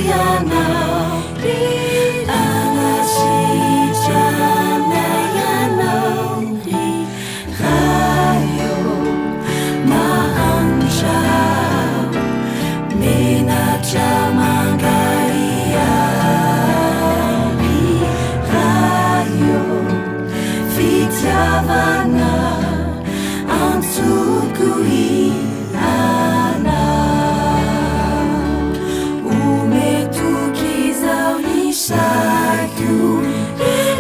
ianao, Anasitrana ianao ry Ray ô, Mahantra menatra mangahiahy Ray ô, Fitiavana antsoko ianao. Omeo toky izaho ny saiko,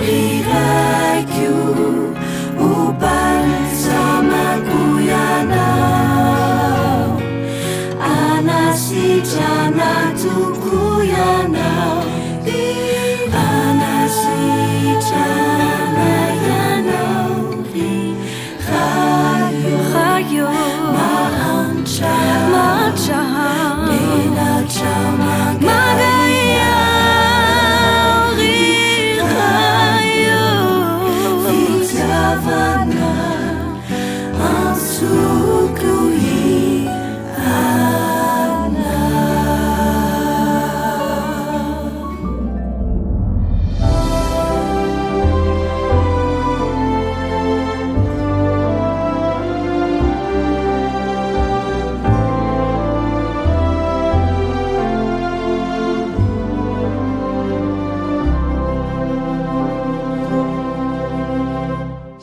ry Raiko, ho balsamako ianao. Anasitrana tokoa ianao, Anasitrana ianao ry Ray ô, mahantra, menatra mangahiahy ry Ray ô, fitiavana antsoko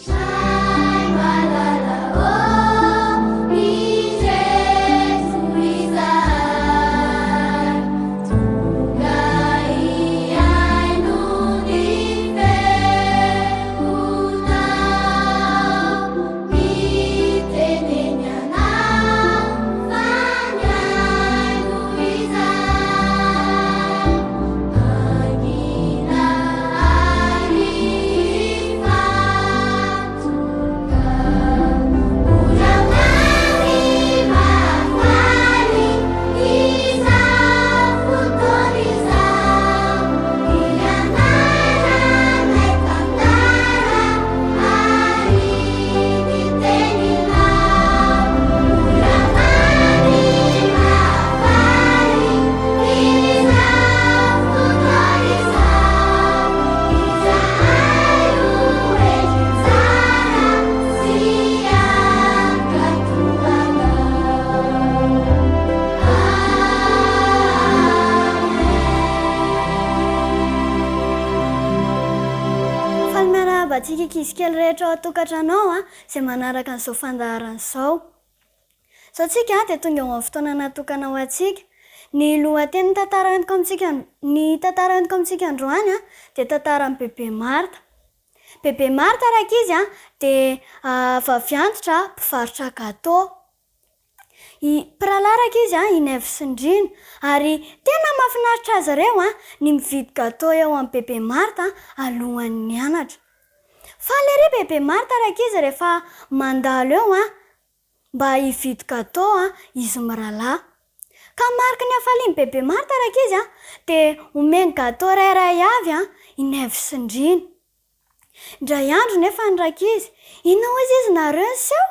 Ray malala ô, indreto izahay, tonga hihaino ny feonao. Mitenena anao fa mihaino izahay. Mangina ary mifantoka. Mbola mamy mahafaly izao fotoana izao. Hianaranay tantara ary ny teninao. Mbola mamy mahafaly izao fotoana izao. Izahay ho hendry tsara sy hankatò anao. Amen. Faly miarahaba antsika ankizy kely rehetra ao an-tokantrano ao izay manaraka an'izao fandaharana izao. Izao tsika dia tonga eo amin'ny fotoana natokana ho antsika. Ny lohatenin'ny tantara entiko amintsika ny tantara entiko amintsika androany dia tantaran'i Bebe Martha. Bebe Martha rankizy dia vaviantitra mpivarotra gâteau. I mpirahalahy rankizy i Naivo sy Ndrina ary tena mahafinaritra azy ireo ny mividy gâteau eo amin'i Bebe Martha alohan'ny mianatra. Faly ery Bebe Martha rankizy rehefa mandalo eo mba hividy gâteau izy mirahalahy. Ka mariky ny hafalian'i Bebe Martha rankizy dia omeny gâteau iray avy i Naivo sy Ndrina. Indray andro nefa ny rankizy, inona hozy izy nareo niseho?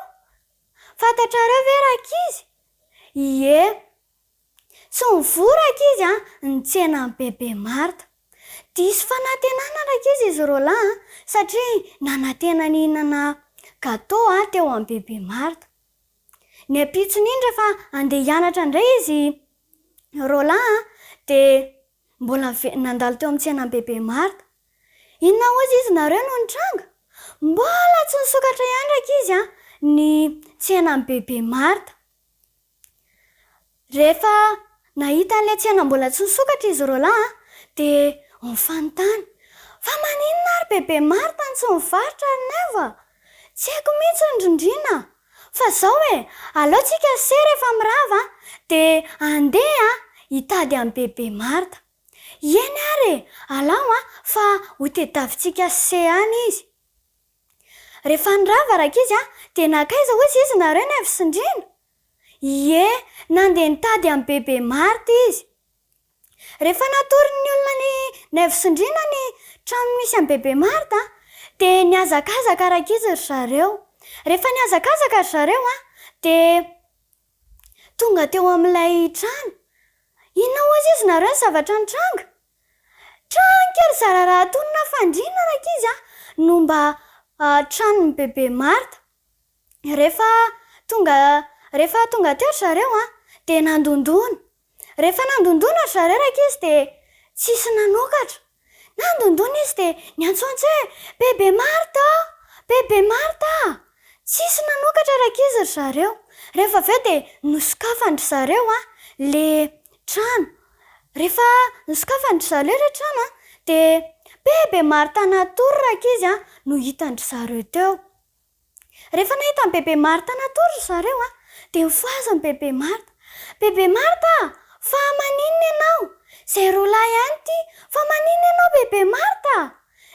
Fantatrareo ve rankizy? Ie. Tsy nivoa rankizy an, ny tsenan'i Bebe Martha. Diso fanantenana rankizy izy roalahy an, satria nanantena ny hihinana gâteau an teo amin'i Bebe Martha. Ny ampitson'iny rehefa handeha hianatra indray izy roalahy an, dia Mbola nandalo teo amin'ny tsenan'i Bebe Martha. Inona hozy izy nareo no nitranga? Mbola tsy nisokatra ihany rankizy a, ny tsenan'i Bebe Martha. Rehefa nahita an'ilay tsena mbola tsy nisokatra izy roalahy a, dia nifanontany, Fa maninona ary Bebe Martha no tsy mivarotra ry Naivo a? Tsy haiko mihitsy ny rindrina a! Fa zao e, aleo tsika se rehefa mirava de andeha hitady an'i bebe Martha. Eny ary e, alao an, fa ho tediavintsika se any izy. Rehefa nirava rankizy an, de nankaiza hozy izy nareo Naivo sy Ndrina? Ie, nandeha nitady an'i bebe Martha izy. Rehefa natoron'ny olona ny Naivo sy Ndrina ny trano misy an'i Bebe Martha dia nihazakazaka rankizy ry zareo. Rehefa nihazakazaka ry zareo dia tonga teo amin'ilay trano. Inona hozy izy nareo ny zavatra nitranga? Trano kely zara raha antonona fandriana rankizy a no mba tranon'i bebe Martha. Rehefa tonga rehefa tonga teo ry zareo a dia nandondona. Rehefa nandondona ry zareo rankizy dia tsisy nanokatra. Nandondona izy dia niantsoantso hoe, Bebe Martha ô! Bebe Martha a! Tsisy nanokatra rankizy ry zareo. Rehefa avy eo dia nosokafan-dry zareo a le trano. Rehefa nosokafan-dry zareo ilay trano a dia Bebe Martha natory rankizy a no hitan-dry zareo teo. Rehefa nahita an'i Bebe Martha natory ry zareo a, dia nifohaza an'i Bebe Martha. Bebe Martha a! Fa maninona ianao? Izay roa lahy ihany ity, fa maninona ianao Bebe Martha a?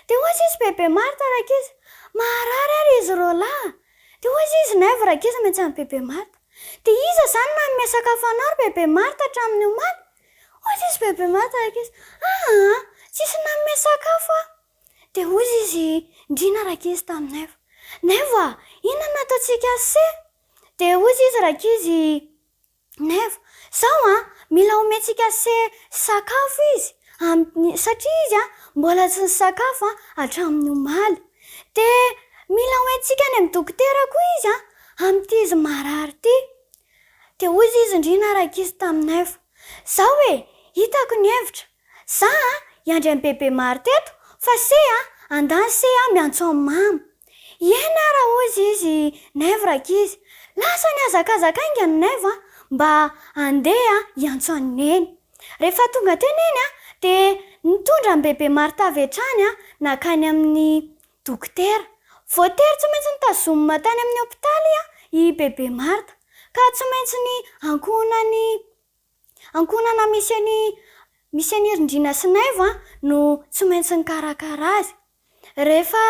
Dia hoy izy Bebe Martha rankizy, maharary ary izy roa lahy a! Dia hoy izy Naivo rankizy miantso an'i Bebe Martha. Dia iza izany nanome sakafo anao ry Bebe Martha hatramin'ny omaly? Hoy izy Bebe Martha rankizy, aa! Tsisy nanome sakafo aho. Dia hoy izy, Ndrina rankizy tamin'i Naivo. Naivo a! Inona no ataontsika se? Dia hoy izy rankizy, Naivo, Zao an, mila omentsika se sakafo izy, amin'ny, satria izy an, mbola tsy nisakafo an, hatramin'ny omaly. Dia mila hoentintsika any amin'ny dokotera koa izy an, amin'ity izy marary ity. Dia hoy izy, Ndrina rankizy tamin'i Naivo, Zao e, hitako ny hevitra, Za a hiandry an'i bebe maro teto fa se a andany se a miantso an'i mama. Ieny ara hozy izy Naivo rankizy. Lasa nihazakazaka haingana Naivo a mba handeha hiantso an'i Neny. Rehefa tonga teo Neny a dia nitondra an'i bebe Martha avy hatrany a nankany amin'ny dokotera. Voatery tsy maintsy notazomina tany amin'ny hopitaly i bebe Martha. Ka tsy maintsy ny ankohonan'i Ankohonana misy an'i misy an'i Rindrina sy Naivo an no tsy maintsy nikarakara azy. Rehefa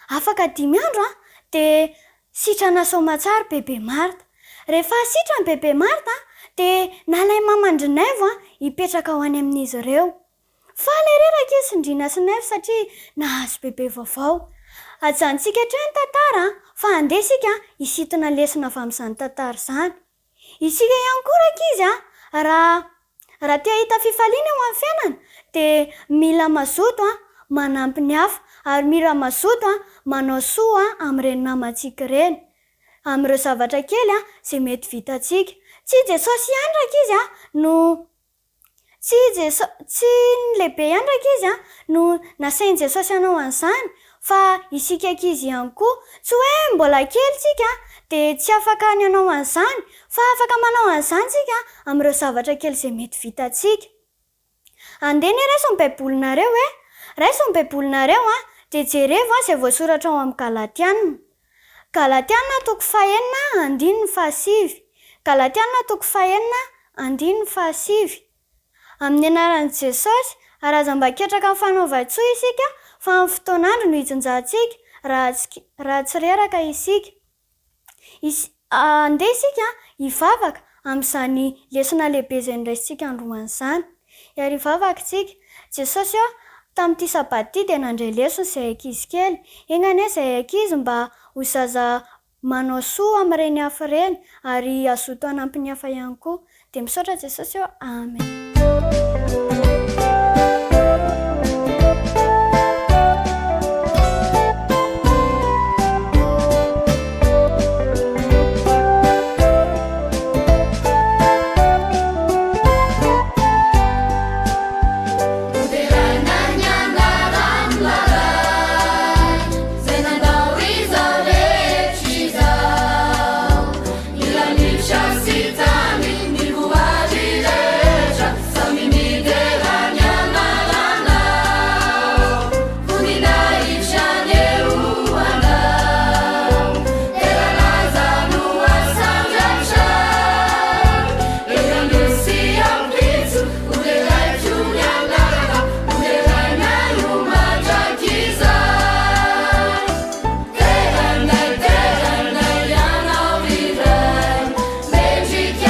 afaka dimy andro an dia sitrana soamatsara Bebe Martha. Rehefa sitrana Bebe Martha dia nalain'i maman-dry Naivo an hipetraka ho any amin'izy ireo. Faly ery rankizy sy Ndrina sy Naivo satria nahazo bebe vaovao. Ajanontsika hatreo ny tantara an fa andeha isika hisintona lesona avy amin'izany tantara izany. Isika ihany koa rankizy a, raha raha te hahita fifaliana eo amin'ny fiainana dia mila mazoto a manampy ny hafa ary mila mazoto a manao soa amin'ireny namantsika ireny, amin'ireo zavatra kely a izay mety vitantsika. Tsy i Jesosy ihany rankizy a no Tsy i Jeso, tsy ny lehibe ihany rankizy an, no nasain'i Jesosy hanao an'izany fa isika ankizy ihany koa. Tsy hoe mbola kely tsika dia tsy afaka ny hanao an'izany fa afaka manao an'izany tsika amin'ireo zavatra kely izay mety vitantsika. Andeha anie raiso ny baibolinareo e! Raiso ny baibolinareo an, dia jerevo an izay voasoratra ao amin'ny Galatiana. Galatiana toko fahenina andininy fahasivy Galatiana toko fahenina andininy fahasivy Amin'ny anaran'i Jesosy, ary aza mba ketraka amin'ny fanaovan-tsoa isika, fa amin'ny fotoan'andro no hijinjantsika, raha tsy raha tsy reraka isika. Is Andeha isika hivavaka amin'izany lesona lehibe izay noraisintsika androany izany. Ary hivavaka isika. Jesosy ô, tamin'ity sabata ity dia nandray lesona izay ankizy kely. Enga anie izay ankizy mba ho zaza manao soa amin'ireny hafa ireny ary hazoto hanampy ny hafa ihany koa. Dia misaotra Jesosy ô. Amen. Hoderaina ny anaran'ilay Ray, Izay nandao izao rehetra izao. Ny lanitra sy tany, ny voary rehetra, samy midera ny anaranao. Voninahitra anie ho anao, dera laza no asandratra. Eny anio sy ampitso, hoderaiko ny anaranao, hoderainay ho mandrakizay. Derainay, derainay ianao iray, mendrika.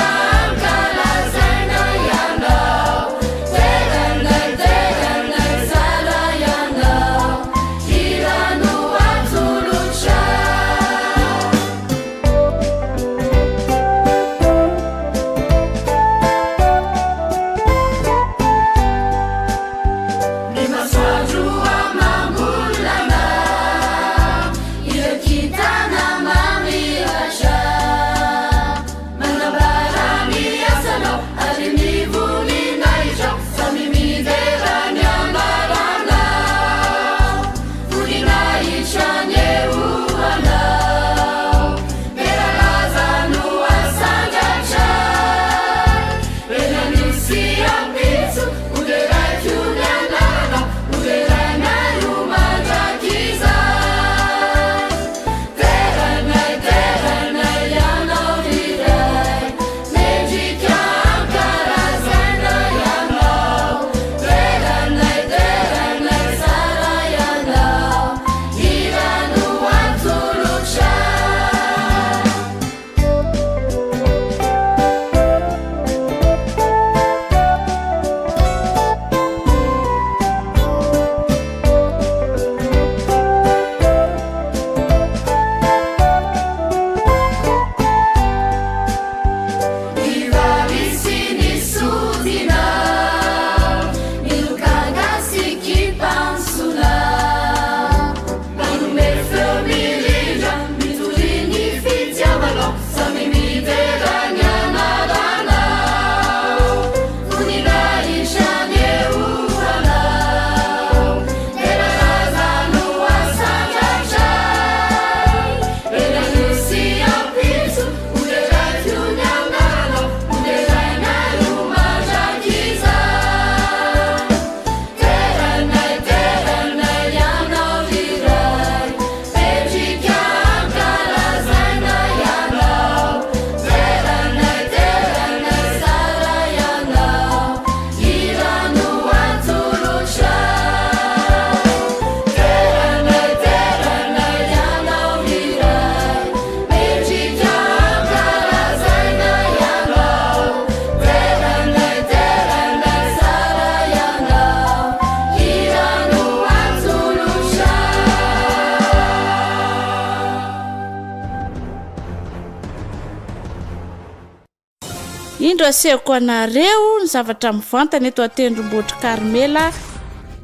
Indro asehoko anareo ny zavatra mivantana eto an-tendrombohitr'i Karmela,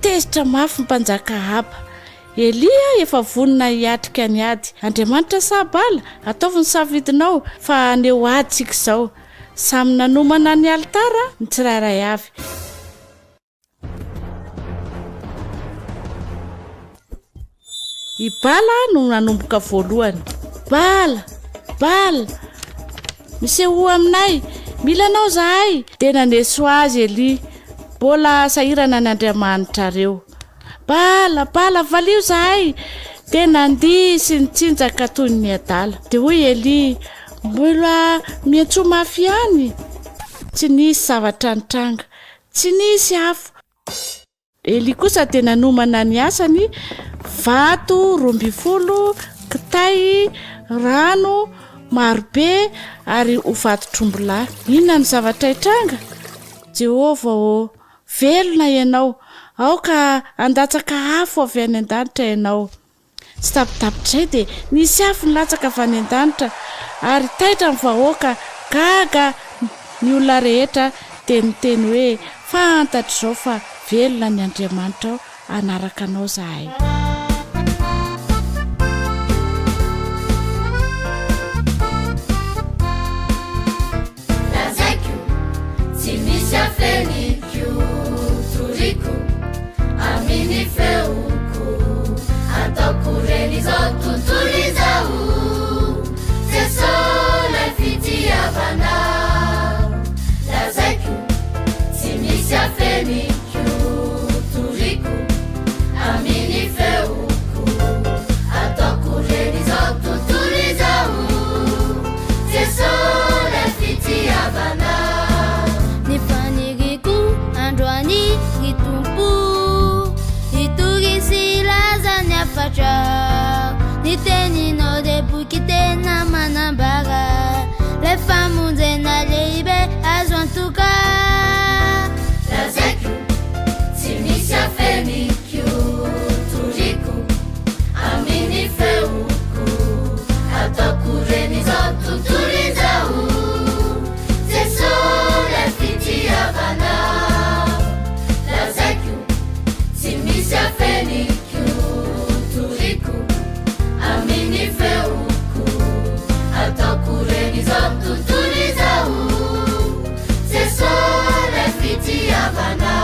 Tezitra mafy ny mpanjaka Ahaba. Elia efa vonona hiatrika ny ady. Andriamanitra sa Bala? Ataovy ny safidinao, fa haneho ady isika izao. Samy nanomana ny alitara ny tsirairay avy. I Bala no nanomboka voalohany. Bala! Bala! Misehoa aminay! Mila anao izahay! Dia naneso azy Elia. Mbola sahirana ny andriamanitrareo. Bala! Bala! Valio izahay! Dia nandihy sy nitsinjaka toy ny adala. Dia hoy Elia, Mbola miantsoa mafy ihany! Tsy nisy zavatra nitranga. Tsy nisy afo. Elia kosa dia nanomana ny asany, vato 12, kitay, rano marobe ary ho vatotr'ombilahy. Inona no zavatra hitranga? Jehovah ô, velona ianao! Aoka handatsaka afo avy any an-danitra ianao. Tsy tapitapitr'izay dia nisy afo nilatsaka avy any an-danitra, ary taitra ny vahoaka, gaga ny olona rehetra, dia niteny hoe, Fantatro izao fa velona ny Andriamanitrao, hanaraka anao izahay. Lazaiko, tsy misy afeniko, toriko amin'ny feoko, ataoko ren'izao tontolo izao, Jeso lay fitiavana. Lazaiko, tsy misy afeniko, toriko amin'ny feoko, ataoko ren'izao tontolo izao. Jeso lay fitiavana. Ny faniriako androany ry Tompo Hitory sy hilaza ny hafatrao Ny teninao dia boky tena manambara Lay famonjena lehibe azo antoka Lazaiko tsy misy afeniko Toriko Amin'ny feoko Ataoko ren'izao tontolo izao Jeso lay fitiavana Lazaiko tsy misy afeniko Toriko amin'ny feoko Ataoko ren'izao tontolo izao Jeso lay fitiavana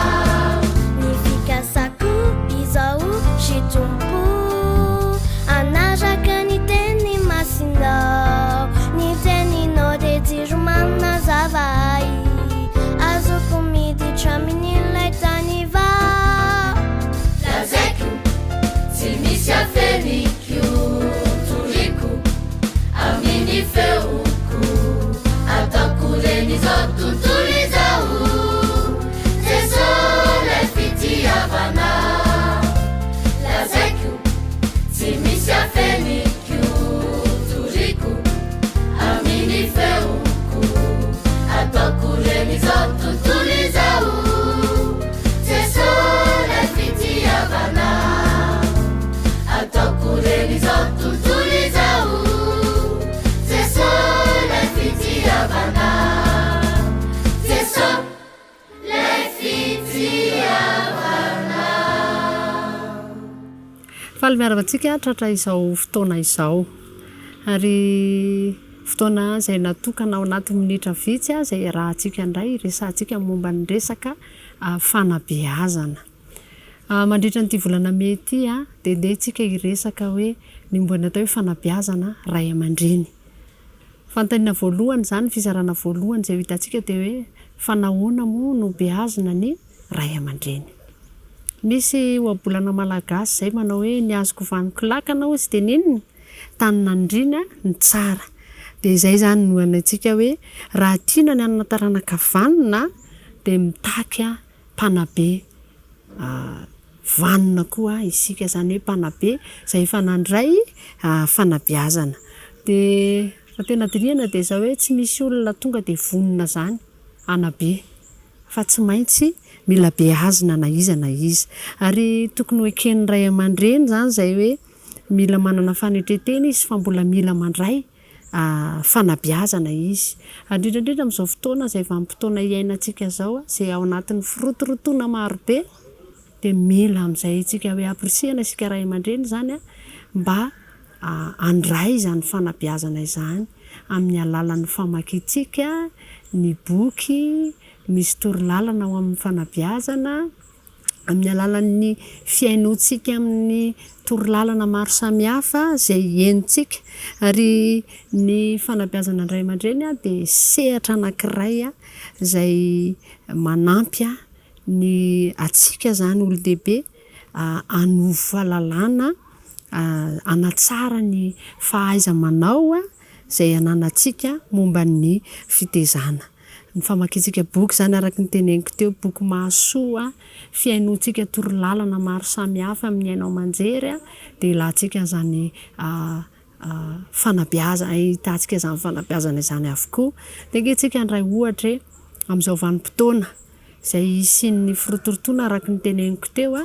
Ny fikasako izao ry Tompo Hanaraka ny teny masinao Ny teninao dia jiro manazava ahy Azoko miditra amin'ilay tany vao Lazaiko tsy misy afeniko Toriko amin'ny feoko Ataoko ren'izao tontolo izao Jeso lay fitiavana Lazaiko tsy misy afeniko Toriko amin'ny feoko Ataoko ren'izao tontolo izao Jeso lay fitiavana Ataoko ren'izao tontolo izao Jeso lay fitiavana Jeso lay fitiavana. Faly miarahaba antsika tratra izao fotoana izao. Ary fotoana izay natokana ao anaty minitra vitsy izay iarahantsika indray hiresahantsika momba ny resaka fanabeazana. Mandritra an'ity volana mey ity dia ndeha isika hiresaka hoe ny momba ny atao hoe fanabeazana ray aman-dreny. Fanontaniana voalohany izany, fizarana voalohany izay ho hitantsika dia hoe fa nahoana moa no beazina ny ray aman-dreny? Misy ohabolana malagasy izay manao hoe ny azoko vaniko lakana hozy dia n'inona? Tany nandriana ny tsara. Dia izay izany no antsika hoe raha tiana ny hanana taranaka vanona dia mitaky mpanabe vanona koa isika, izany hoe mpanabe izay efa nandray fanabeazana. Dia raha tena dinihana dia izao hoe tsy misy olona tonga dia vonona izany hanabe fa tsy maintsy mila beazina na iza na iza. Ary tokony ho eken'ny ray aman-dreny izany izay hoe mila manana fanetren-tena izy fa mbola mila mandray. fanabeazana izy. Ary indrindra indrindra amin'izao fotoana izay vanim-potoana iainantsika izao, izay ao anatin'ny firotorotoana marobe, dia mila amin'izay isika hoe ampirisihana isika ray aman-dreny izany mba handray izany fanabeazana izany amin'ny alalan'ny famakiantsika ny boky misy torolalana ao amin'ny fanabeazana, amin'ny alalan'ny fihainoantsika amin'ny torolalana maro samihafa izay henontsika. Ary ny fanabeazana ny ray aman-dreny dia sehatra anankiray izay manampy ny antsika izany olon-dehibe hanovo fahalalana, hanatsara ny fahaiza-manao izay ananantsika momba ny fitezana. Ny famakiantsika boky izany araka ny teneniko teo, boky mahasoa, fihainoantsika torolalana maro samihafa amin'ny haino aman-jery dia ilantsika an'izany fanabeazana, ahitantsika izany fanabeazana izany avokoa. Dia ange tsika handray ohatra e, amin'izao vanim-potoana izay hisian'ny firotorotoana araka ny teneniko teo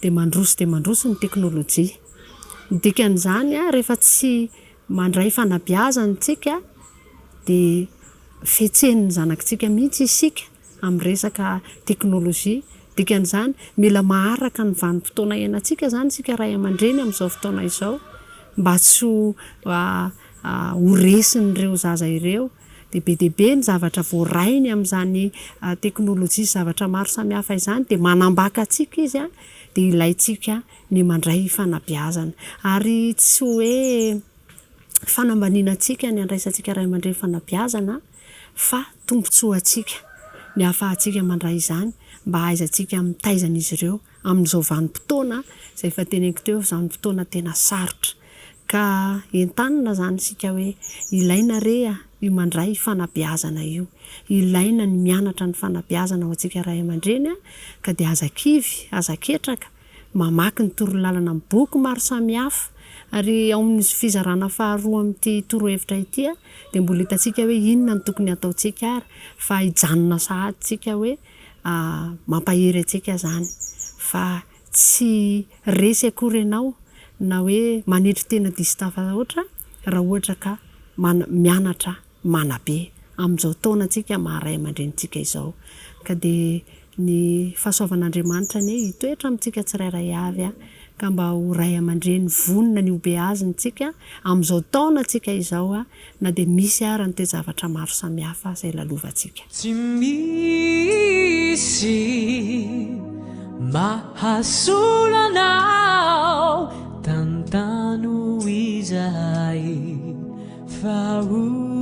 dia mandroso dia mandroso ny teknolojia. Ny dikan'izany rehefa tsy mandray fanabeazana isika dia fetsen'ny zanakitsika mihitsy isika amin'ny resaka teknolojia. Dikan'izany, mila maharaka ny vanim-potoana iainantsika izany isika ray aman-dreny amin'izao fotoana izao mba tsy ho ho resin'ireo zaza ireo. Dia be dia be ny zavatra voarainy amin'izany teknolojia sy zavatra maro samihafa izany dia manambaka antsika izy dia ilaintsika ny mandray fanabeazana. Ary tsy hoe fanambaniana antsika ny handraisantsika ray aman-dreny fanabeazana fa tombontsoantsika ny ahafahantsika mandray izany mba hahaizantsika mitaiza an'izy ireo amin'izao vanim-potoana izay efa teneniko teo, vanim-potoana tena sarotra. Ka entanina izany isika hoe ilaina re io mandray fanabeazana io, ilaina ny mianatra ny fanabeazana ho antsika ray aman-dreny ka dia aza kivy, aza ketraka, mamaky ny torolalana amin'ny boky maro samihafa. Ary ao amin'ny fizarana faharoa amin'ity torohevitra ity dia mbola hitantsika hoe inona no tokony hataontsika ary fa hijanona sahady tsika hoe mampahery antsika izany fa tsy resy akory ianao na hoe manetry tena diso tafahoatra raha ohatra ka mianatra manabe amin'izao taonantsika maha ray aman-drenintsika izao. Ka dia ny fahasoavan'Andriamanitra anie hitoetra amintsika tsirairay avy ka mba ho ray aman-dreny vonona ny hobeazina isika amin'izao taonantsika izao na dia misy ara ny toe-javatra maro samihafa izay lalovantsika. Tsy misy mahasolo anao tantano izahay. Fa ose.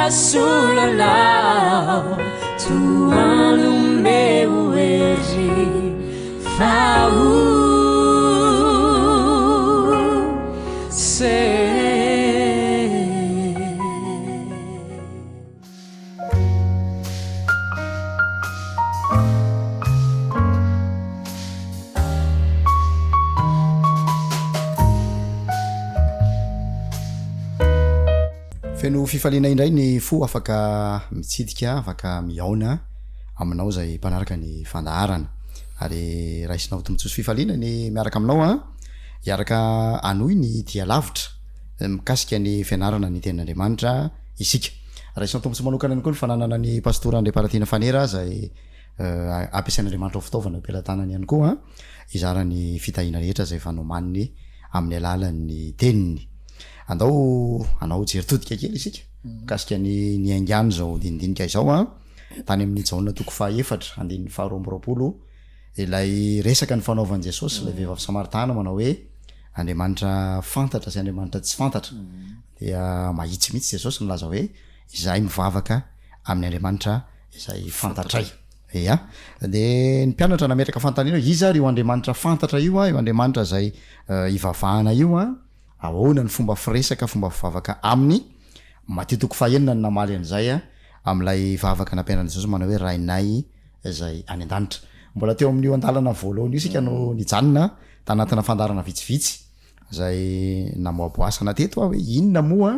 asolo anao Tohano omeo hery fa ho Feno fifaliana indray ny fo afaka mitsidika, afaka mihaona aminao izay mpanaraka ny fandaharana. Ary raisina ho tombontsoa sy fifaliana ny miaraka aminao an, hiaraka hanohy ny dia lavitra mikasika ny fianarana ny tenin'Andriamanitra isika. Raisina ho tombontsoa manokana ihany koa ny fananana ny Pastora Andriamparatiana Fanera izay ampiasain'Andriamanitra ho fitaovana eo am-pelatanany ihany koa hizara ny fitahiana rehetra izay efa nomaniny amin'ny alalan'ny teniny. Andao hanao jery todika kely isika mikasika ny niaingàny izao dinidinika izao tany amin'ny Jaona toko fahaefatra andininy faharoa amby 20 ilay resaka nifanaovan'i Jesosy ilay vehivavy samaritana manao hoe Andriamanitra fantatra sy Andriamanitra tsy fantatra dia mahitsy mihitsy Jesosy nilaza hoe izahay mivavaka amin'ny Andriamanitra izay fantatray. Ia. Dia ny mpianatra nametraka fanontaniana hoe iza ary io Andriamanitra fantatra io an, io Andriamanitra izay ivavahana io an, ahoana ny fomba firesaka, fomba fivavaka aminy? Matio toko fahenina no namaly an'izay an, amin'ilay vavaka nampianarin'i Jesosy manao hoe Rainay izay any an-danitra. Mbola teo amin'io andalana voalohany io isika no nijanona tanatina fandaharana vitsivitsy izay namoaboasana teto aho hoe inona moa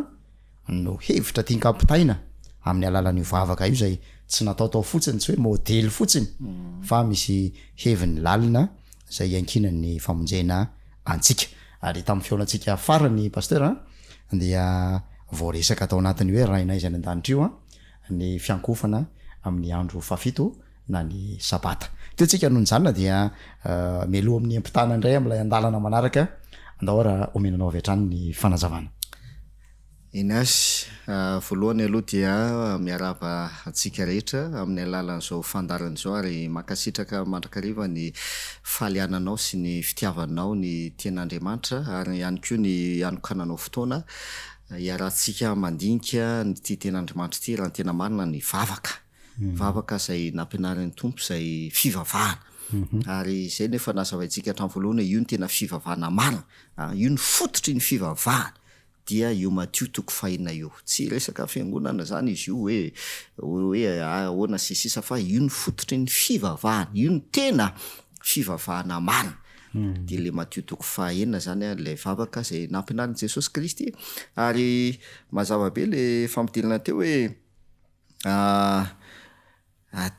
no hevitra tian-kampitaina amin'ny alalan'io vavaka io izay tsy nataotao fotsiny, tsy hoe modely fotsiny fa misy heviny lalina izay iankinan'ny famonjena antsika. Ary tamin'ny fihaonantsika farany Pasteur a, dia voaresaka tao anatin'io hoe Rainay izay any an-danitra io ny fiankohofana amin'ny andro fahafito na ny sabata. Teo tsika no nijanona dia mialoha amin'ny ampitana indray amin'ilay andalana manaraka, andao ary omena anao avy hatrany ny fanazavana. Eny ary, voalohany aloha dia miarahaba antsika rehetra amin'ny alalan'izao fandaharana izao ary mankasitraka mandrakariva ny fahaliananao sy ny fitiavanao ny Tenin'Andriamanitra ary ihany koa ny hanokananao fotoana hiarahantsika mandinika an'ity Tenin'Andriamanitra ity raha ny tena marina ny vavaka. Vavaka izay nampianarin'ny Tompo izay fivavahana. Ary izay no efa nazavaintsika hatramin'ny voalohany hoe io no tena fivavahana marina, io no fototry ny fivavahana dia io Matio toko fahenina io. Tsy resaka fiangonana izany izy io hoe hoe ahoana sy ny sisa fa io no fototry ny fivavahana, io no tena fivavahana marina. Dia ilay Matio toko fahenina izany ilay vavaka izay nampianarin'i Jesosy Kristy. Ary mazava be ilay fampidirana teo hoe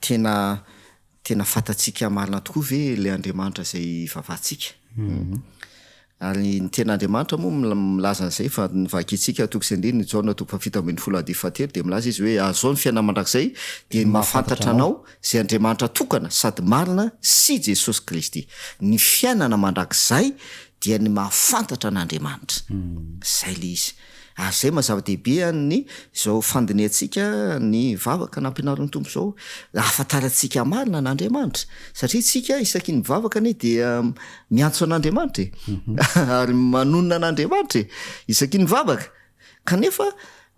Tena tena fantatsika marina tokoa ve ilay Andriamanitra izay ivavahantsika? Ary ny tena Andriamanitra moa milaza an'izay fa ny vakintsika toko sy andininy Jaona toko fahafito ambinifolo andininy fahatelo dia milaza izy hoe azao ny fiainana mandrakizay dia ny mahafantatra anao izay Andriamanitra tokana sady marina sy Jesosy Kristy. Ny fiainana mandrakizay dia ny mahafantatra an'Andriamanitra. Izay ilay izy. Ary izay maha zava-dehibe an'ny izao fandinihantsika ny vavaka nampianarin'ny Tompo izao, ahafantarantsika marina an'Andriamanitra. Satria isika isaky ny mivavaka anie dia miantso an'Andriamanitra e. Ary manonona an'Andriamanitra e, isaky ny mivavaka. Kanefa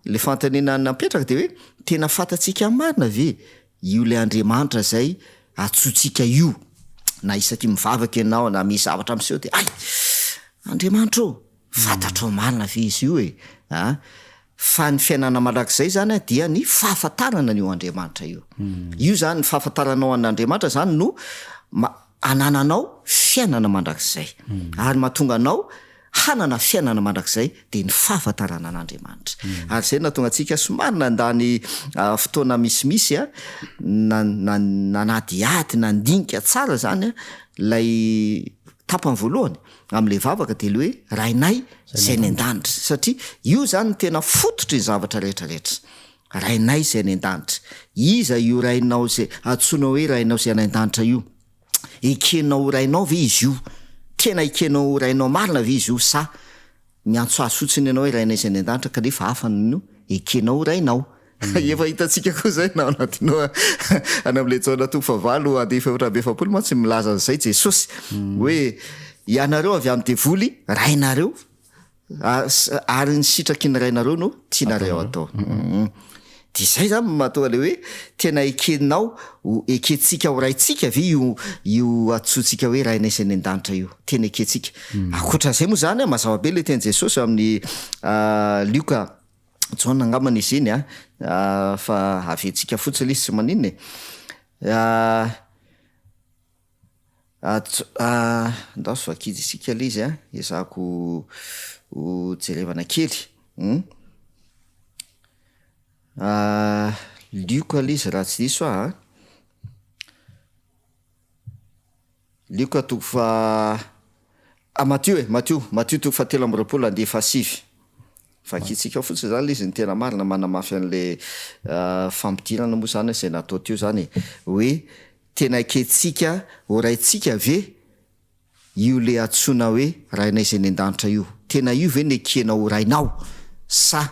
ilay fanontaniana napetraka dia hoe tena fantatsika marina ve io ilay Andriamanitra izay antsointsika io? Na isaky ny mivavaka ianao na misy zavatra miseho dia hay! Andriamanitra ô! Fantatrao marina ve izy io e? A! Fa ny fiainana mandrakizay izany dia ny fahafantarana an'io Andriamanitra io. Io izany, ny fahafantaranao an'Andriamanitra izany no ma- anananao fiainana mandrakizay. Ary mahatonga anao hanana fiainana mandrakizay dia ny fahafantarana an'Andriamanitra. Ary izay no nahatonga antsika somary nandany fotoana misimisy na- na- nanadihady, nandinika tsara izany ilay tapany voalohany. amin'ilay vavaka dia ilay hoe Rainay izay any an-danitra satria io izany no tena fototry ny zavatra rehetra rehetra. Rainay izay any an-danitra. Iza io Rainao izay antsoinao hoe Rainao izay any an-danitra io? Ekenao ho Rainao ve izy io? Tena ekenao ho Rainao marina ve izy io sa Miantso azy fotsiny ianao hoe Rainay izay any an-danitra kanefa hafa no ekenao ho Rainao. Efa hitantsika koa izay na ao anatinao any amin'ilay Jaona toko fahavalo andininy fahefatra amby 40 mantsy milaza an'izay Jesosy hoe ianareo avy amin'ny devoly rainareo ary ny sitraky ny rainareo no tianareo atao. De zay zany no mahatonga le hoe tena ekenao ho ekentsika ho raintsika ve io io antsointsika hoe Rainay izay any an-danitra io? Tena ekentsika. Ankoatran'izay moa zany an, mazava be le tenin'i Jesosy amin'ny Lioka, Jaona angambany izy iny an, fa aventsika fotsiny le izy tsy maninona e. Andao vakintsika le izy an, ezahako ho jerevana kely. Lioka le izy raha tsy diso aho an. Lioka toko faha, ah Matio e, Matio, Matio toko fahatelo amby roapolo andiany fahasivy. Vakintsika ao fotsiny zany le izy ny tena marina, manamafy an'le fampidirana moa zany izay natao teo zany e, hoe tena ekentsika ho raintsika ve io le antsoina hoe Rainay izay any an-danitra io? Tena io ve no ekenao ho Rainao sa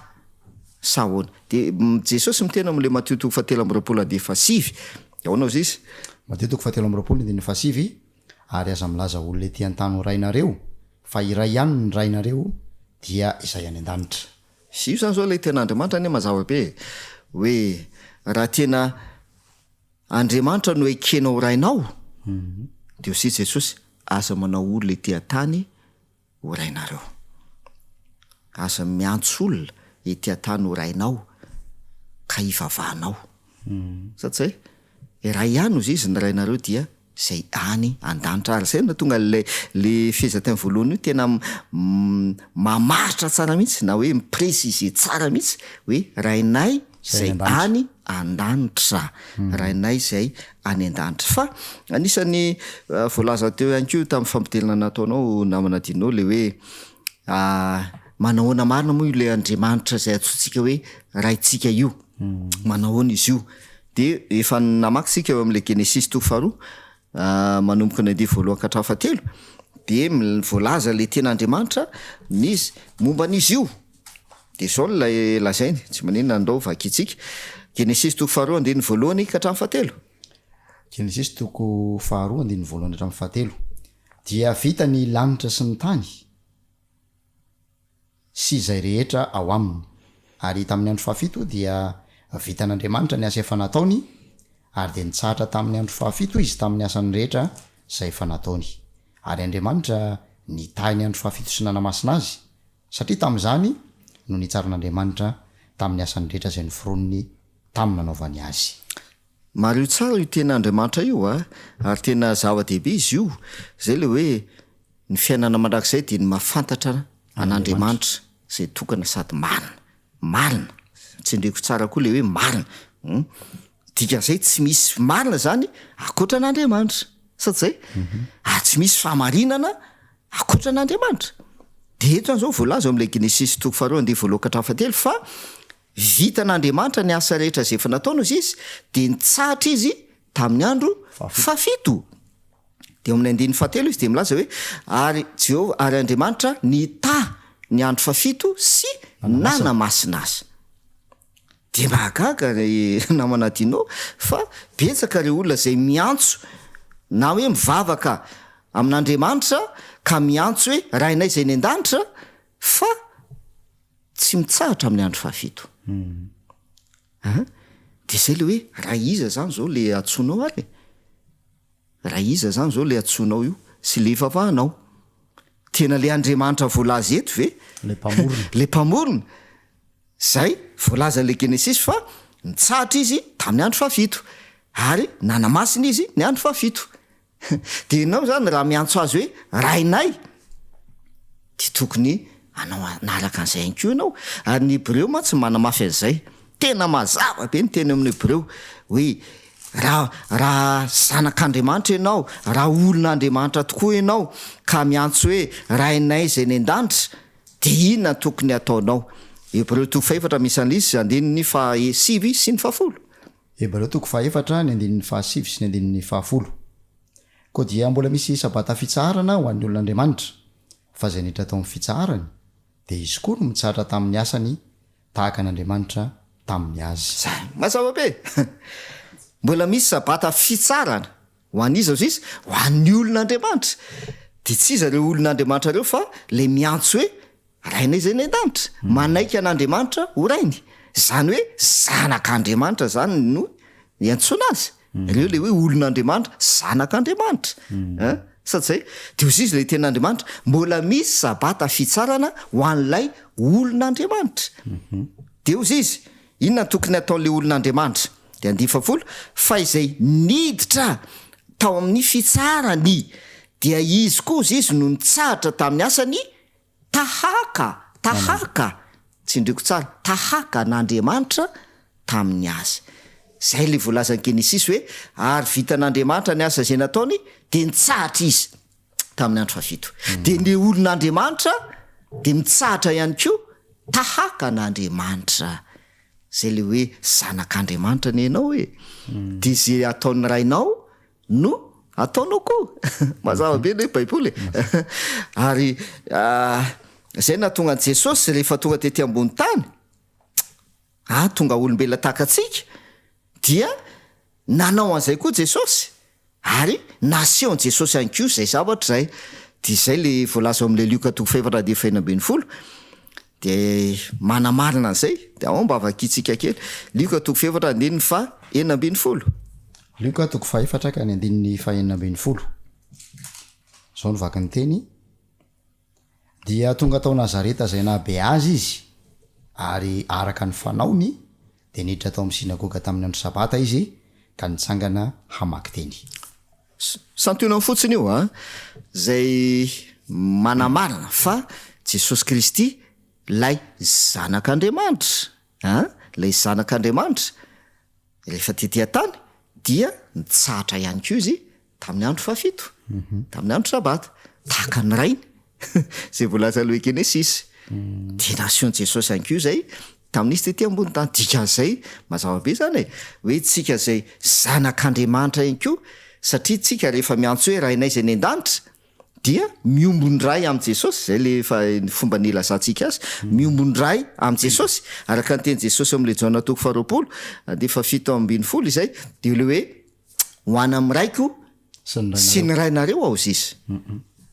sa ahoana? De Jesosy miteny ao amin'le Matio toko fahatelo amby roapolo andiany fahasivy, ahoana hozy izy? Matio toko fahatelo amby roapolo andininy fahasivy, Ary aza milaza olona ety an-tany ho rainareo, fa iray ihany ny Rainareo, dia izay any an-danitra. Io zany zao ilay tena Andriamanitra anie mazava be e! Hoe raha tena Andriamanitra no ekenao ho Rainao, dia hoy Jesosy, aza manao olona ety an-tany ho rainareo. Aza miantso olona ety an-tany ho rainao ka hivavahanao. Sa tsy zay? Iray ihany hozy izy ny rainareo dia zay any an-danitra. Ary zay no nahatonga an'ilay le fehezanteny voalohany io tena mamaritra tsara mihitsy na hoe mi-preciser tsara mihitsy hoe rainay zay any an-danitra. Rainay izay any an-danitra. Fa anisan'ny voalaza teo ihany koa tamin'ny fampidirana nataonao namana Dino le hoe manahoana marina moa io le Andriamanitra izay antsointsika hoe Raintsika io? Manahoana izy io? De efa namaky isika eo amin'ilay Genesisy toko faharoa manomboka ny andiany voalohany ka hatramin'ny fahatelo de voalaza le tena Andriamanitra n'izy momba an'izy io. De zao ilay lazainy, tsy maninona andao vakintsika, Genesisy toko faharoa andininy voalohany ka hatramin'ny fahatelo. Genesisy toko faharoa andininy voalohany hatramin'ny fahatelo. Dia vita ny lanitra sy ny tany sy izay rehetra ao aminy. Ary tamin'ny andro fahafito dia vitan'Andriamanitra ny asa efa nataony, ary dia nitsahatra tamin'ny andro fahafito Izy tamin'ny asany rehetra izay efa nataony. Ary Andriamanitra nitahy ny andro fahafito sy nanamasina azy, Satria tamin'izany no nitsaran'Andriamanitra tamin'ny asany rehetra izay noforoniny tamin'ny nanaovany azy. Mariho tsara io tena Andriamanitra io a! Ary tena zava-dehibe izy io. Izay ilay hoe ny fiainana mandrakizay dia ny mahafantatra an'Andriamanitra izay tokana sady marina. Marina. Tsindriako tsara koa ilay hoe marina. Hum. Dikan'izay tsy misy marina izany ankoatra an'Andriamanitra. Sa tsy izay? Ary tsy misy fahamarinana Ankoatra an'Andriamanitra. Dia eto izany izao voalaza ao amin'ilay Genesisy toko faharoa andiany voalohany ka hatramin'ny fahatelo fa vitan'Andriamanitra ny asa rehetra izay efa nataony hozy izy, dia nitsahatra izy tamin'ny andro fahafito. Dia ao amin'ny andininy fahatelo izy dia milaza hoe ary Jehovah ary Andriamanitra nitahy ny andro fahafito sy nanamasina azy. Dia mahagaga ry namana Dino fa betsaka ireo olona izay miantso na hoe mivavaka amin'Andriamanitra ka miantso hoe Rainay izay any an-danitra fa tsy mitsahatra amin'ny andro fahafito. An! Dia izay ilay hoe raha iza izany izao ilay antsoinao ary e? Raha iza izany izao ilay antsoinao io sy ilay ivavahanao? Tena ilay Andriamanitra voalaza eto ve? Ilay Mpamorona. Ilay Mpamorona. Izay voalazan'ilay Genesisy fa nitsahatra izy tamin'ny andro fahafito, ary nanamasina izy ny andro fahafito. Dia ianao izany raha miantso azy hoe Rainay, dia tokony hanao hanaraka an'izay ihany koa ianao. Ary ny Hebreo mantsy manamafy an'izay. Tena mazava be ny teny eo amin'ny Hebreo hoe raha raha zanak'Andriamanitra ianao, raha olon'Andriamanitra tokoa ianao, ka miantso hoe Rainay izay any an-danitra, Dia inona no tokony hataonao? Hebreo toko fahefatra misy an'lisy andininy fahasivy sy ny fahafolo. Hebreo toko fahefatra ny andininy fahasivy sy ny andininy fahafolo. Koa dia mbola misy Sabata fitsaharana ho an'ny olon'Andriamanitra, fa izay niditra tao amin'ny fitsaharany, dia izy koa no mitsahatra tamin'ny asany tahaka an'Andriamanitra tamin'ny azy. Zany mazava be! Mbola misy Sabata fitsarana Ho an'iza hozy izy? Ho an'ny olon'Andriamanitra. Dia tsy iza ireo olon'Andriamanitra ireo fa ilay miantso hoe Rainay izay any an-danitra. Manaiky an'Andriamanitra ho Rainy. Izany hoe zanak'Andriamanitra izany no iantsoana azy. Ireo ilay hoe olon'Andriamanitra, zanak'Andriamanitra. An? Sa tsy izay? Dia hoy izy ilay tenin'Andriamanitra, mbola misy sabata fitsarana ho an'ilay olon'Andriamanitra. Dia hoy izy, inona no tokony hataon'ilay olon'Andriamanitra? Dia andiany fahafolo, fa izay niditra tao amin'ny fitsarany, dia izy koa hoy izy no nitsahatra tamin'ny asany tahaka, tahaka, tsindriako tsara, tahaka an'Andriamanitra tamin'ny azy. Izay ilay voalazan'i Genesisy hoe, ary vitan'Andriamanitra ny asa izay nataony, dia nitsahatra izy tamin'ny andro fahafito. Dia ny olon'Andriamanitra dia mitsahatra ihany koa tahaka an'Andriamanitra. Izay ilay hoe zanak'Andriamanitra anie ianao e! Dia izay ataon'ny rainao no ataonao koa. Mazava be ny Baiboly e! Ary izay nahatonga an'i Jesosy rehefa tonga tety ambony tany, ah tonga olombelona tahaka antsika, dia nanao an'izay koa Jesosy, ary nasehon'i Jesosy ihany koa izay zavatra izay. Dia izay ilay voalaza ao amin'ilay Lioka toko fahefatra andininy fahenina ambinifolo, dia manamarina an'izay, dia ao mba vakintsika kely, Lioka toko fahefatra andininy faha 16. Lioka toko fahefatra ka ny andininy fahenina ambinifolo. Izao no vakin'ny teny, Dia tonga tao Nazareta izay nahabe azy izy, ary araka ny fanaony, dia niditra tao amin'ny synagoga tamin'ny andro Sabata izy ka nitsangana hamaky teny. Santionany fotsiny io an, izay manamarina fa Jesosy Kristy ilay Zanak'Andriamanitra an, ilay Zanak'Andriamanitra Rehefa tety an-tany dia nitsahatra ihany koa izy tamin'ny andro fahafito, tamin'ny andro sabata, tahaka ny Rainy, izay voalaza aloha Genesisy. Dia nasehon'i Jesosy ihany koa izay tamin'izy tety ambony tany. Dikan'izay mazava be izany e, hoe tsika izay zanak'Andriamanitra ihany koa, satria tsika rehefa miantso hoe Rainay izay any an-danitra, dia miombon-dray amin'i Jesosy, izay ilay efa fomba nilazantsika azy, miombon-dray amin'i Jesosy, araka ny tenin'i Jesosy ao amin'ilay Jaona toko faharoapolo, andiany fahafito ambinifolo izay, dia ilay hoe, ho any amin'ny Raiko sy ny Rainareo aho izy,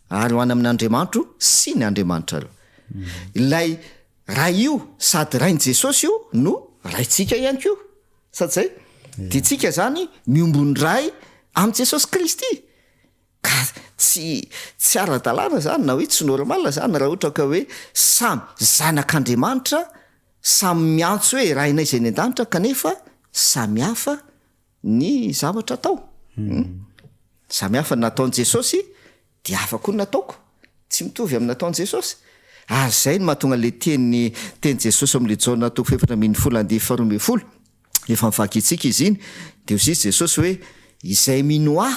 ary ho any amin'ny Andriamanitro sy ny Andriamanitrareo. Ilay Ray io, sady Rain'i Jesosy io no Raintsika ihany koa, sa tsy izay? Dia tsika izany miombon-dray amin'i Jesosy Kristy. Ka tsy tsy ara-dalàna zany na hoe tsy normal zany raha ohatra ka hoe samy zanak'Andriamanitra, samy miantso hoe Rainay izay any an-danitra kanefa samy hafa ny zavatra atao. Samy hafa ny nataon'i Jesosy dia hafa koa ny nataoko, tsy mitovy amin'ny nataon'i Jesosy. Ary izay no mahatonga ilay teny tenin'i Jesosy ao amin'ilay Jaona toko fahefatra ambinifolo andiany faharoa ambinifolo, efa novakintsika izy iny, dia hoy izy Jesosy hoe, izay mino Ahy,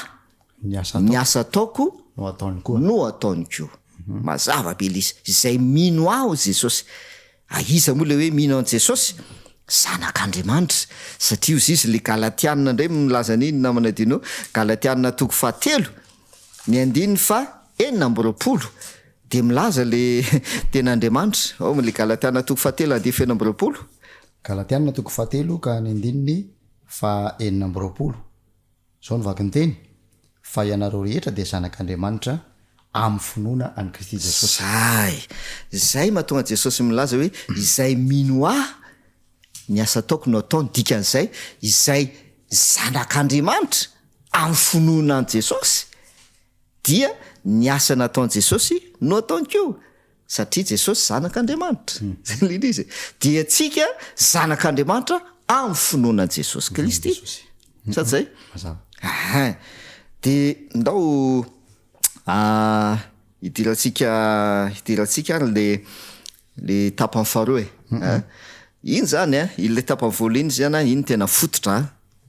Ny asa Ny asa ataoko no ataony koa. No ataony koa. Mazava be ilay izy. Izay mino Ahy hoy Jesosy. Ah, iza moa ilay hoe mino an'i Jesosy? Zanak'Andriamanitra. Satria hoy izy, ilay Galatiana indray milaza an'iny namana Dino, Galatiana toko fahatelo, ny andininy faha 26, dia milaza ilay tenin'Andriamanitra, ao amin'ilay Galatiana toko fahatelo andininy faha 26. Galatiana toko fahatelo ka ny andininy faha 26. Izao no vakin-teny, Fa ianareo rehetra dia zanak'Andriamanitra amin'ny finoana an'i Kristy Jesosy. Zay! Zay mahatonga an'i Jesosy milaza hoe izay mino Ahy, ny asa ataoko no ataony, dikan'izay, izay zanak'Andriamanitra amin'ny finoana an'i Jesosy dia ny asa nataon'i Jesosy no ataony koa. Satria Jesosy zanak'Andriamanitra. Zay ilay izy e. Dia antsika zanak'Andriamanitra amin'ny finoana an'i Jesosy Kristy. Sa tsy zay? Mazava. Ahin. Dia ndao hidirantsika hidirantsika ary le le tapany faharoa e. An. Iny zany an, ilay tapany voalohany iny zany an, iny tena fototra an.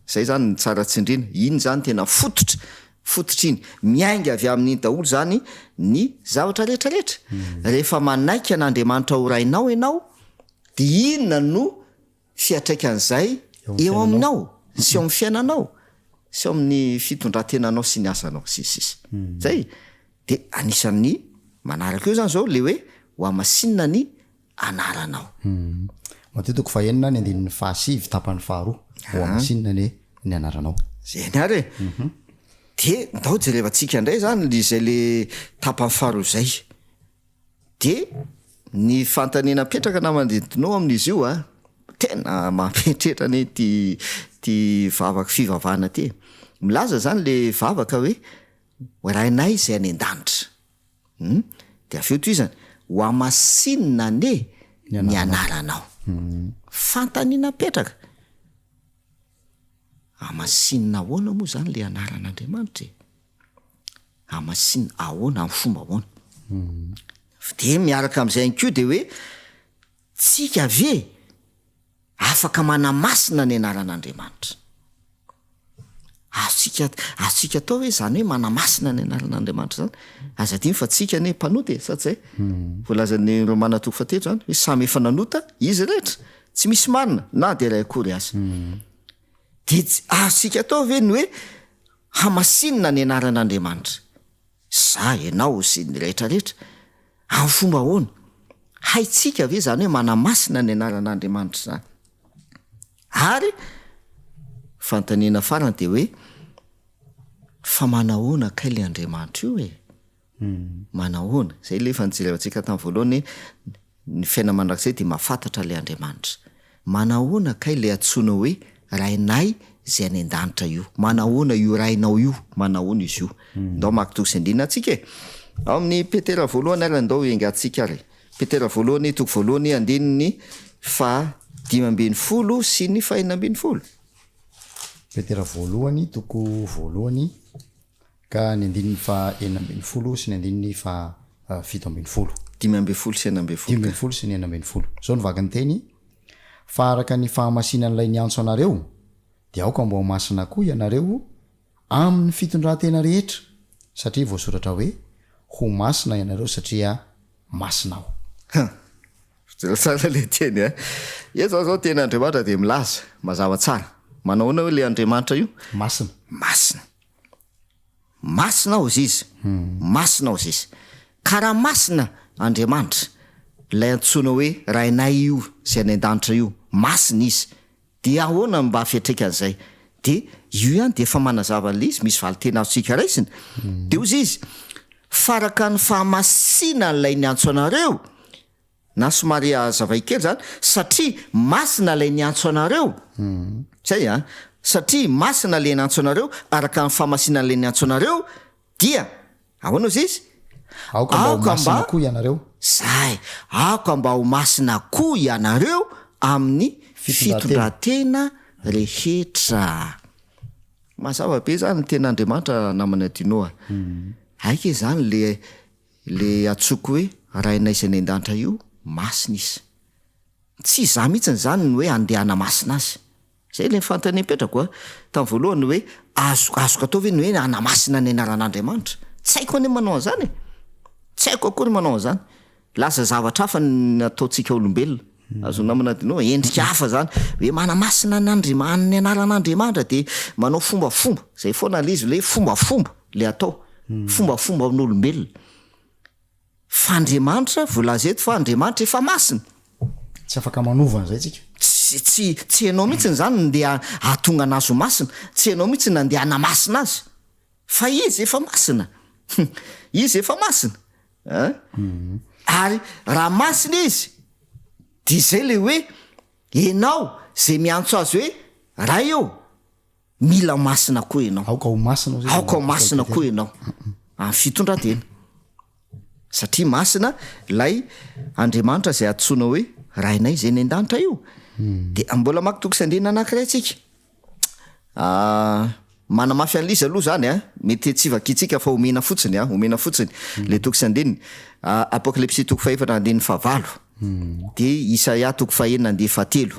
Zay zany no tsara tsindrina, iny zany tena fototra, fototra iny, miainga avy amin'iny daholo zany ny zavatra rehetra rehetra, rehefa manaiky an'Andriamanitra ho Rainao ianao de inona no fiantraikan'izay eo aminao sy eo amin'ny fiainanao sy eo amin'ny fitondrantenanao sy ny asanao sy ny sisa, zay, de anisan'ny manaraka eo zany zao le hoe ho hamasinina ny anaranao. Matio toko fahenina ny andininy fahasivy tapany faharoa, Hohamasinina anie ny anaranao. Zay ary e! De ndao jerevantsika indray zany le izay le tapany faharoa izay. De Ny fanontaniana apetraka namana Edno amin'izy io a, tena mampieritreritra anie ity ity vavaka fivavahana ity e. Milaza zany le vavaka hoe Rainay izay any an-danitra. Hum, de avy eo tohizany, ho hamasinina anie ny anaranao. Fanontaniana apetraka. Hamasinina ahoana moa zany le anaran'Andriamanitra e? Hamasinina ahoana, amin'ny fomba ahoana? De miaraka amin'izay ihany koa de hoe tsika ve afaka manamasina ny anaran'Andriamanitra? Azontsika azontsika atao ve izany hoe manamasina ny anaran'Andriamanitra izany? Aza adino fa tsika anie mpanota e, sa tsy zay? Voalazan'ny Romana toko fahatelo izany hoe samy efa nanota izy rehetra, tsy misy marina na dia iray akory aza. Dia tsy azontsika atao ve ny hoe hamasinina ny anaran'Andriamanitra? Za, ianao sy ny rehetra rehetra. Amin'ny fomba ahoana? Haintsika ve izany hoe manamasina ny anaran'Andriamanitra izany? Ary fanontaniana farany dia hoe, fa manahoana kay le Andriamanitra io e? Manahoana? Izay ilay efa nijerevantsika tamin'ny voalohany hoe ny fiainana mandrakizay dia mahafantatra ilay Andriamanitra. Manahoana kay ilay antsoina hoe Rainay izay any an-danitra io? Manahoana io Rainao io? Manahoana izy io? Ndao hamaky toko sy andininy antsika e! Ao amin'ny Petera voalohany ary andao hiaingantsika ary. Petera voalohany toko voalohany andininy faha 15 sy ny faha 16. Petera voalohany toko voalohany ka ny andininy faha 16 sy ny andininy faha 17. 15 sy 16. 15 sy ny 16. Izao no vaky ny teny, Fa araka ny fahamasinan'ilay niantso anareo, dia aoka mba ho masina koa ianareo amin'ny fitondrantena rehetra, satria voasoratra hoe, Ho masina ianareo satria masina Aho. Hum. Jereo tsara ilay teny a. Eto izany izao teny Andriamanitra dia milaza mazava tsara. Manao ahoana hoe ilay Andriamanitra io? Masina. Masina. Masina hozy izy. Masina hozy izy. Ka raha masina Andriamanitra, ilay antsoina hoe Rainay io izay any an-danitra io, masina izy. Dia ahoana no mba fiantraikan'izay? Dia io ihany dia efa manazava an'ilay izy, misy valin-teny azontsika raisina. Dia hozy izy, Faraka ny fahamasinan'ilay niantso anareo, na somary hazavay kely izany, satria masina ilay niantso anareo. Izay an! Satria masina ilay niantso anareo, araka ny fahamasinan'ilay niantso anareo, dia Ahoana ozy izy? Aoka mba ho masina koa ianareo. Zay, aoka mba ho masina koa ianareo amin'ny fitondran-tena rehetra. Mazava be zany ny tenin'Andriamanitra namana Dino a. Aika izany le le antsoiko hoe Rainay izay any an-danitra io, masina izy. Tsy izaho mihitsiny izany no hoe andeha hanamasina azy. Zay ilay fanontaniana nipetrako a, tamin'ny voalohany hoe azo azoko atao ve ny hoe hanamasina ny anaran'Andriamanitra? Tsy haiko anie manao an'izany e! Tsy haiko akory manao an'izany. Lasa zavatra hafa ny ataontsika olombelona. Azon'ny namana adinoa, endrika hafa zany hoe manamasina ny Andriama- ny anaran'Andriamanitra de manao fombafomba, zay foana le izy le fombafomba le atao, fombafomba amin'olombelona. Fa Andriamanitra, voalaza eto fa Andriamanitra efa masina. Tsy afaka manova an'izay tsika. Tsy, tsy, tsy ianao mihitsy izany no ndeha hahatonga an'azy ho masina. Tsy ianao mihitsy no nandeha hanamasina azy. Fa izy efa masina. Izy efa masina. An? Ary raha masina izy, dia izay ilay hoe, ianao izay miantso azy hoe Ray ô, Mila masina koa ianao. Aoka ho masina hozy Aoka ho masina koa ianao amin'ny fitondran-tena. Satria masina ilay Andriamanitra izay antsoina hoe Rainay izay any an-danitra io. Dia mbola maka toko sy andininy anankiray tsika. Manamafy an'ilay izy aloha izany an, mety tsy vakintsika fa omena fotsiny an, omena fotsiny ilay toko sy andininy. Apokalypsy toko fahefatra andininy fahavalo. Dia Isaia toko fahenina andininy fahatelo.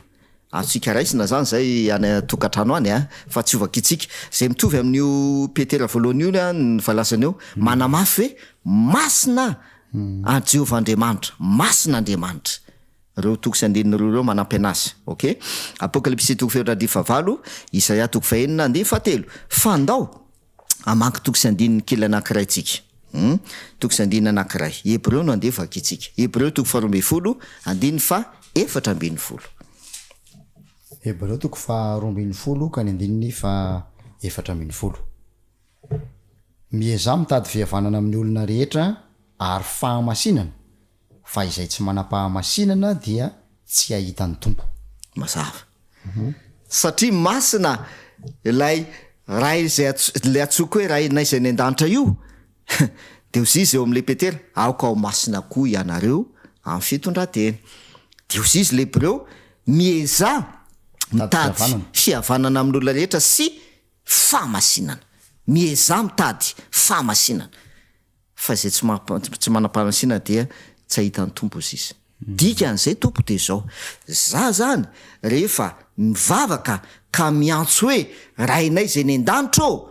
Azontsika raisina zany zay any an-tokantrano any a, fa tsy ho vakintsika. Zay mitovy amin'io Petera voalohany io ny voalazany eo, manamafy hoe masina an'i Jehovah Andriamanitra, masina Andriamanitra. Ireo toko sy andininy roa ireo manampy an'azy. Ok. Apokalypsy toko fahefatra andininy fahavalo, Isaia toko fahenina andininy fahatelo. Fa ndao hamaky toko sy andininy kely anankiray tsika. Hum, toko sy andininy anankiray. Hebreo no andeha vakintsika. Hebreo toko faharoa ambinifolo, andininy faha 14. Hebreo toko faha 12 ka ny andininy faha 14. Miezaha mitady fihavanana amin'ny olona rehetra ary fahamasinana. Fa izay tsy manam-pahamasinana dia tsy hahita ny Tompo. Mazava. Satria masina ilay Ray izay ilay antsoiko hoe Rainay izay any an-danitra io, dia hozy izy eo amin'ilay Petera, aoka ho masina koa ianareo amin'ny fitondran-tena. Dia hozy izy ilay Hebreo, miezaha mitady fihavanana amin'olona rehetra sy fahamasinana. Miezaha mitady fahamasinana. Fa izay tsy tsy manam-pahamasinana dia tsy hahita ny Tompo hozy izy. Dikan'izay Tompo dia izao, za zany rehefa mivavaka ka miantso hoe Rainay izay any an-danitra ô,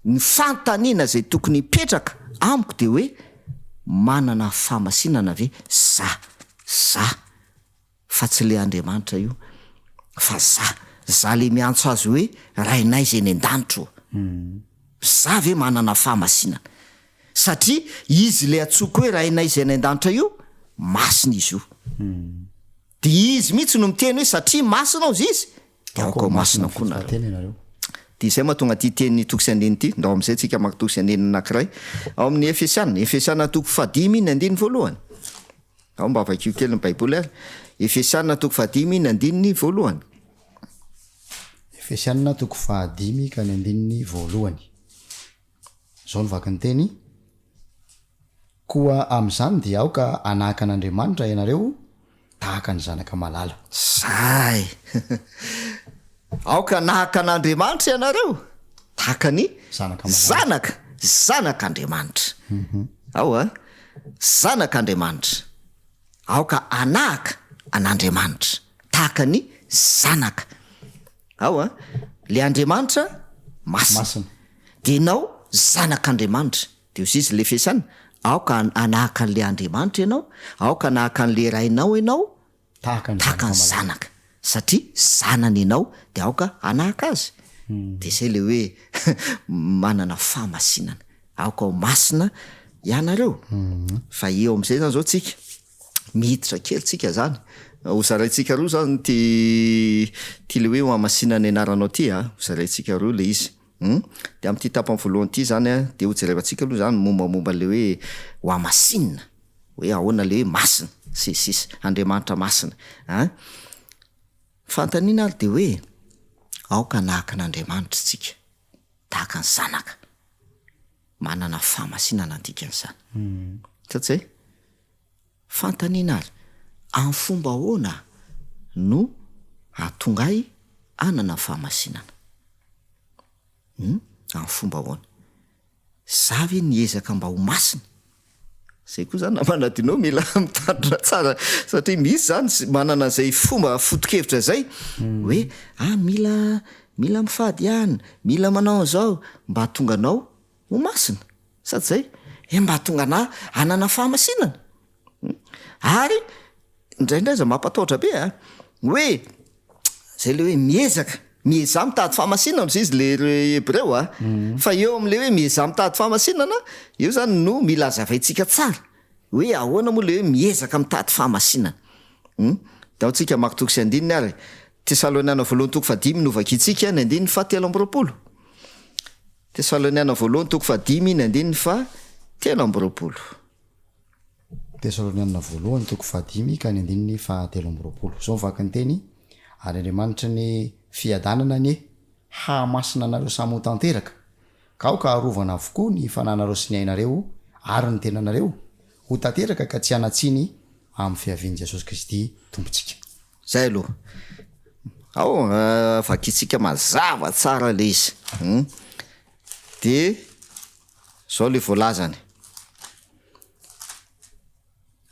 ny fanontaniana izay tokony hipetraka amiko dia hoe manana fahamasinana ve za? Za. Fa tsy le Andriamanitra io fa za, za le miantso azy hoe Rainay izay any an-danitra ô. Za ve manana fahamasinana? Satria izy le antsoiko hoe Rainay izay any an-danitra io, masina izy io. Dia izy mihitsy no miteny hoe satria masina hozy izy, dia aoka ho masina koa nareo. Dia izay mahatonga ity teny toko sy andininy ity. Ndao amin'izay tsika maka toko sy andininy anankiray ao amin'ny Efesiana. Efesiana toko fahadimy ny andininy voalohany. Ao mba vakio kely ny Baiboly ary. Efesiana toko fahadimy ny andininy voalohany. Efesiana toko fahadimy ka ny andininy voalohany. Izao no vaky ny teny, Koa amin'izany dia aoka hanahaka an'Andriamanitra ianareo tahaka ny zanaka malala. Zay! Aoka hanahaka an'Andriamanitra ianareo tahaka ny Zanaka malala. zanaka, zanak'Andriamanitra. Ao a! Zanak'Andriamanitra. Aoka hanahaka an'Andriamanitra tahaka ny zanaka. Ao a! Le Andriamanitra masina. Masina. Dia ianao zanak'Andriamanitra. Dia hoy izy, Lefesana, aoka hanahaka an'ilay Andriamanitra ianao, aoka hanahaka an'ilay Rainao ianao, Tahaka ny tahaka ny zanaka malala. zanaka, satria zanany ianao, dia aoka hanahaka azy. Dia izay ilay hoe manana fahamasinana. Aoka ho masina ianareo. Fa eo amin'izay izany izao tsika, miditra kely tsika izany, ho zaraintsika roa izany ity, ity ilay hoe hohamasinana ny anaranao ity a, ho zaraintsika roa ilay izy. Hum, dia amin'ity tapany voalohany ity izany an, dia hojerevantsika aloha izany ny mombamomba an'ilay hoe hohamasinina, hoe ahoana ilay hoe masina, sy ny sisa, Andriamanitra masina an. Fanontaniana ary dia hoe, aoka hanahaka an'Andriamanitra isika, tahaka ny zanaka, manana fahamasinana ny dikan'izany. Sa tsy izay? Fanontaniana ary, amin'ny fomba ahoana no hahatonga ahy hanana fahamasinana? Hum, amin'ny fomba ahoana? Za ve niezaka mba ho masina? Zay koa zany namana Dino mila mitandrina tsara satria misy zany manana izay fomba foto-kevitra izay hoe ah mila mila mifady ihany, mila manao an'izao mba hahatonga anao ho masina. Sa tsy zay? He mba hahatonga anah hanana fahamasinana. Ary indraindray aza mampatahotra be a, hoe zay le hoe miezaka, miezaha mitady fahamasinana hozy izy le hebreo a, fa eo am'le hoe miezaha mitady fahamasinana, eo zany no mila hazavaintsika tsara hoe ahoana moa le hoe miezaka mitady fahamasinana. Hum, ndao tsika hamaky toko sy andininy ary e. Tesaloniana voalohany toko fahadimy no vakintsika, ny andininy fahatelo amby roapolo. Tesaloniana voalohany toko fahadimy ny andininy faha 23. Tesaloniana voalohany toko fahadimy ka ny andininy faha 23. Izao ny vaky ny teny, Ary Andriamanitry ny fiadanana anie hahamasina anareo samy ho tanteraka, ka aoka harovana avokoa ny fananareo sy ny ainareo ary ny tenanareo ho tanteraka ka tsy hanan-tsiny amin'ny fiavian'i Jesosy Kristy Tompontsika. Zay aloha. Ao vakintsika mazava tsara le izy. Hum. De zao le voalazany.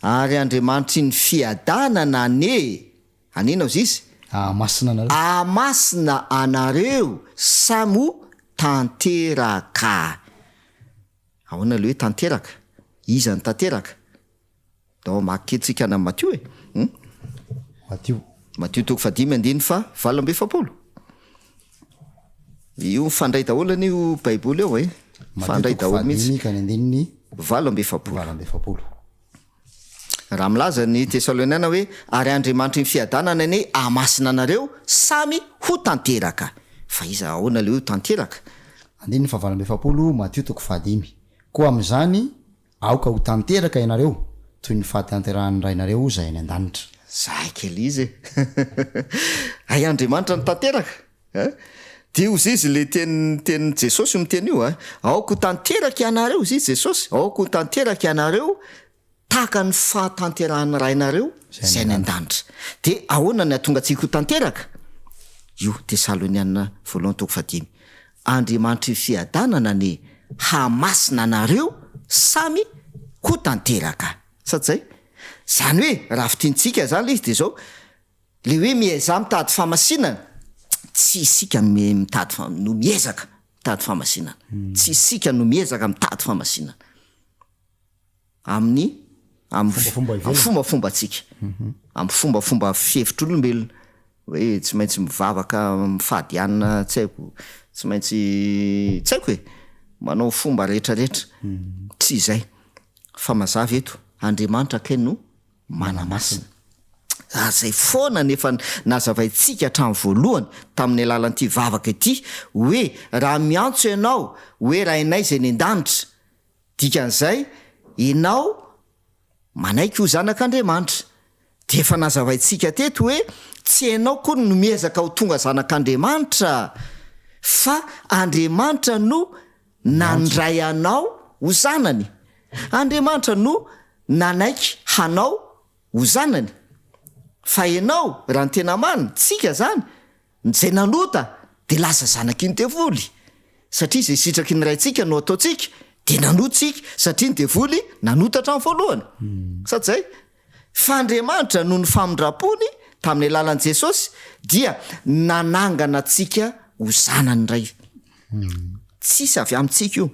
Ary Andriamanitry ny fiadanana anie, anena ozy izy? Ahamasina anareo. Ahamasina anareo samy ho tanteraka. Ahoana le hoe tanteraka? Iza no tanteraka? Ndao hamaky kely tsika any amin'ny Matio e! Hum. Matio. Matio toko fahadimy andininy faha 48. Io mifandray daholo anie io baiboly io e. Matio Mifandray toko daholo mihitsy. fahadimy ka ny andininy 48. 48. Raha milaza ny Tesaloniana hoe ary Andriamanitry ny fiadanana anie hahamasina anareo samy ho tanteraka. Fa iza ahoana ilay hoe ho tanteraka? Andininy faha 48, Matio toko fahadimy. Koa amin'izany Aoka ho tanteraka ianareo, toy ny fahatanterahan'ny Rainareo izay any an-danitra. Zay kely izy e! Hay Andriamanitra no tanteraka eh! Dia hozy izy le teny tenin'i Jesosy io miteny io eh! Aoka ho tanteraka ianareo hozy izy Jesosy, aoka ho tanteraka ianareo tahaka ny fahatanterahan'ny Rainareo izay any an-danitra. Dia ahoana ny hahatonga antsika ho tanteraka? Io Tesaloniana voalohany toko fahadimy. Andriamanitry ny fiadanana anie hahamasina anareo samy ho tanteraka. Sa tsy zay? Zany hoe raha fintintsika zany le izy de zao, le hoe miezaha mitady fahamasinana, tsy isika no mitady no miezaka mitady fahamasinana, tsy isika no miezaka mitady fahamasinana. Amin'ny amin'ny amin'ny fombafombantsika, amin'ny fombafomba fihevitr'olombelona hoe tsy maintsy mivavaka mifady hanina tsy haiko, tsy maintsy tsy haiko e, manao fomba rehetrarehetra, tsy izay fa mazava eto, Andriamanitra kay no manamasina. Ary izay foana no efa nazavaintsika hatramin'ny voalohany tamin'ny alalan'ity vavaka ity hoe raha miantso ianao hoe Rainay izay any an-danitra, Dikan'izay, ianao manaiky ho zanak'Andriamanitra. Dia efa nazavaintsika teto hoe tsy ianao akory no miezaka ho tonga zanak'Andriamanitra fa Andriamanitra no nandray anao ho zanany. Andriamanitra no nanaiky hanao ho zanany. Fa ianao, raha ny tena marina, tsika izany, Izay nanota dia lasa zanaky ny devoly, satria izay sitraky ny Raintsika no ataontsika, dia nanota isika, satria ny devoly nanota hatramin'ny voalohany. Sa tsy izay? Fa Andriamanitra noho ny famindrampony, tamin'ny alalan'i Jesosy, dia nanangana antsika ho zanany indray. Tsisy avy amintsika io,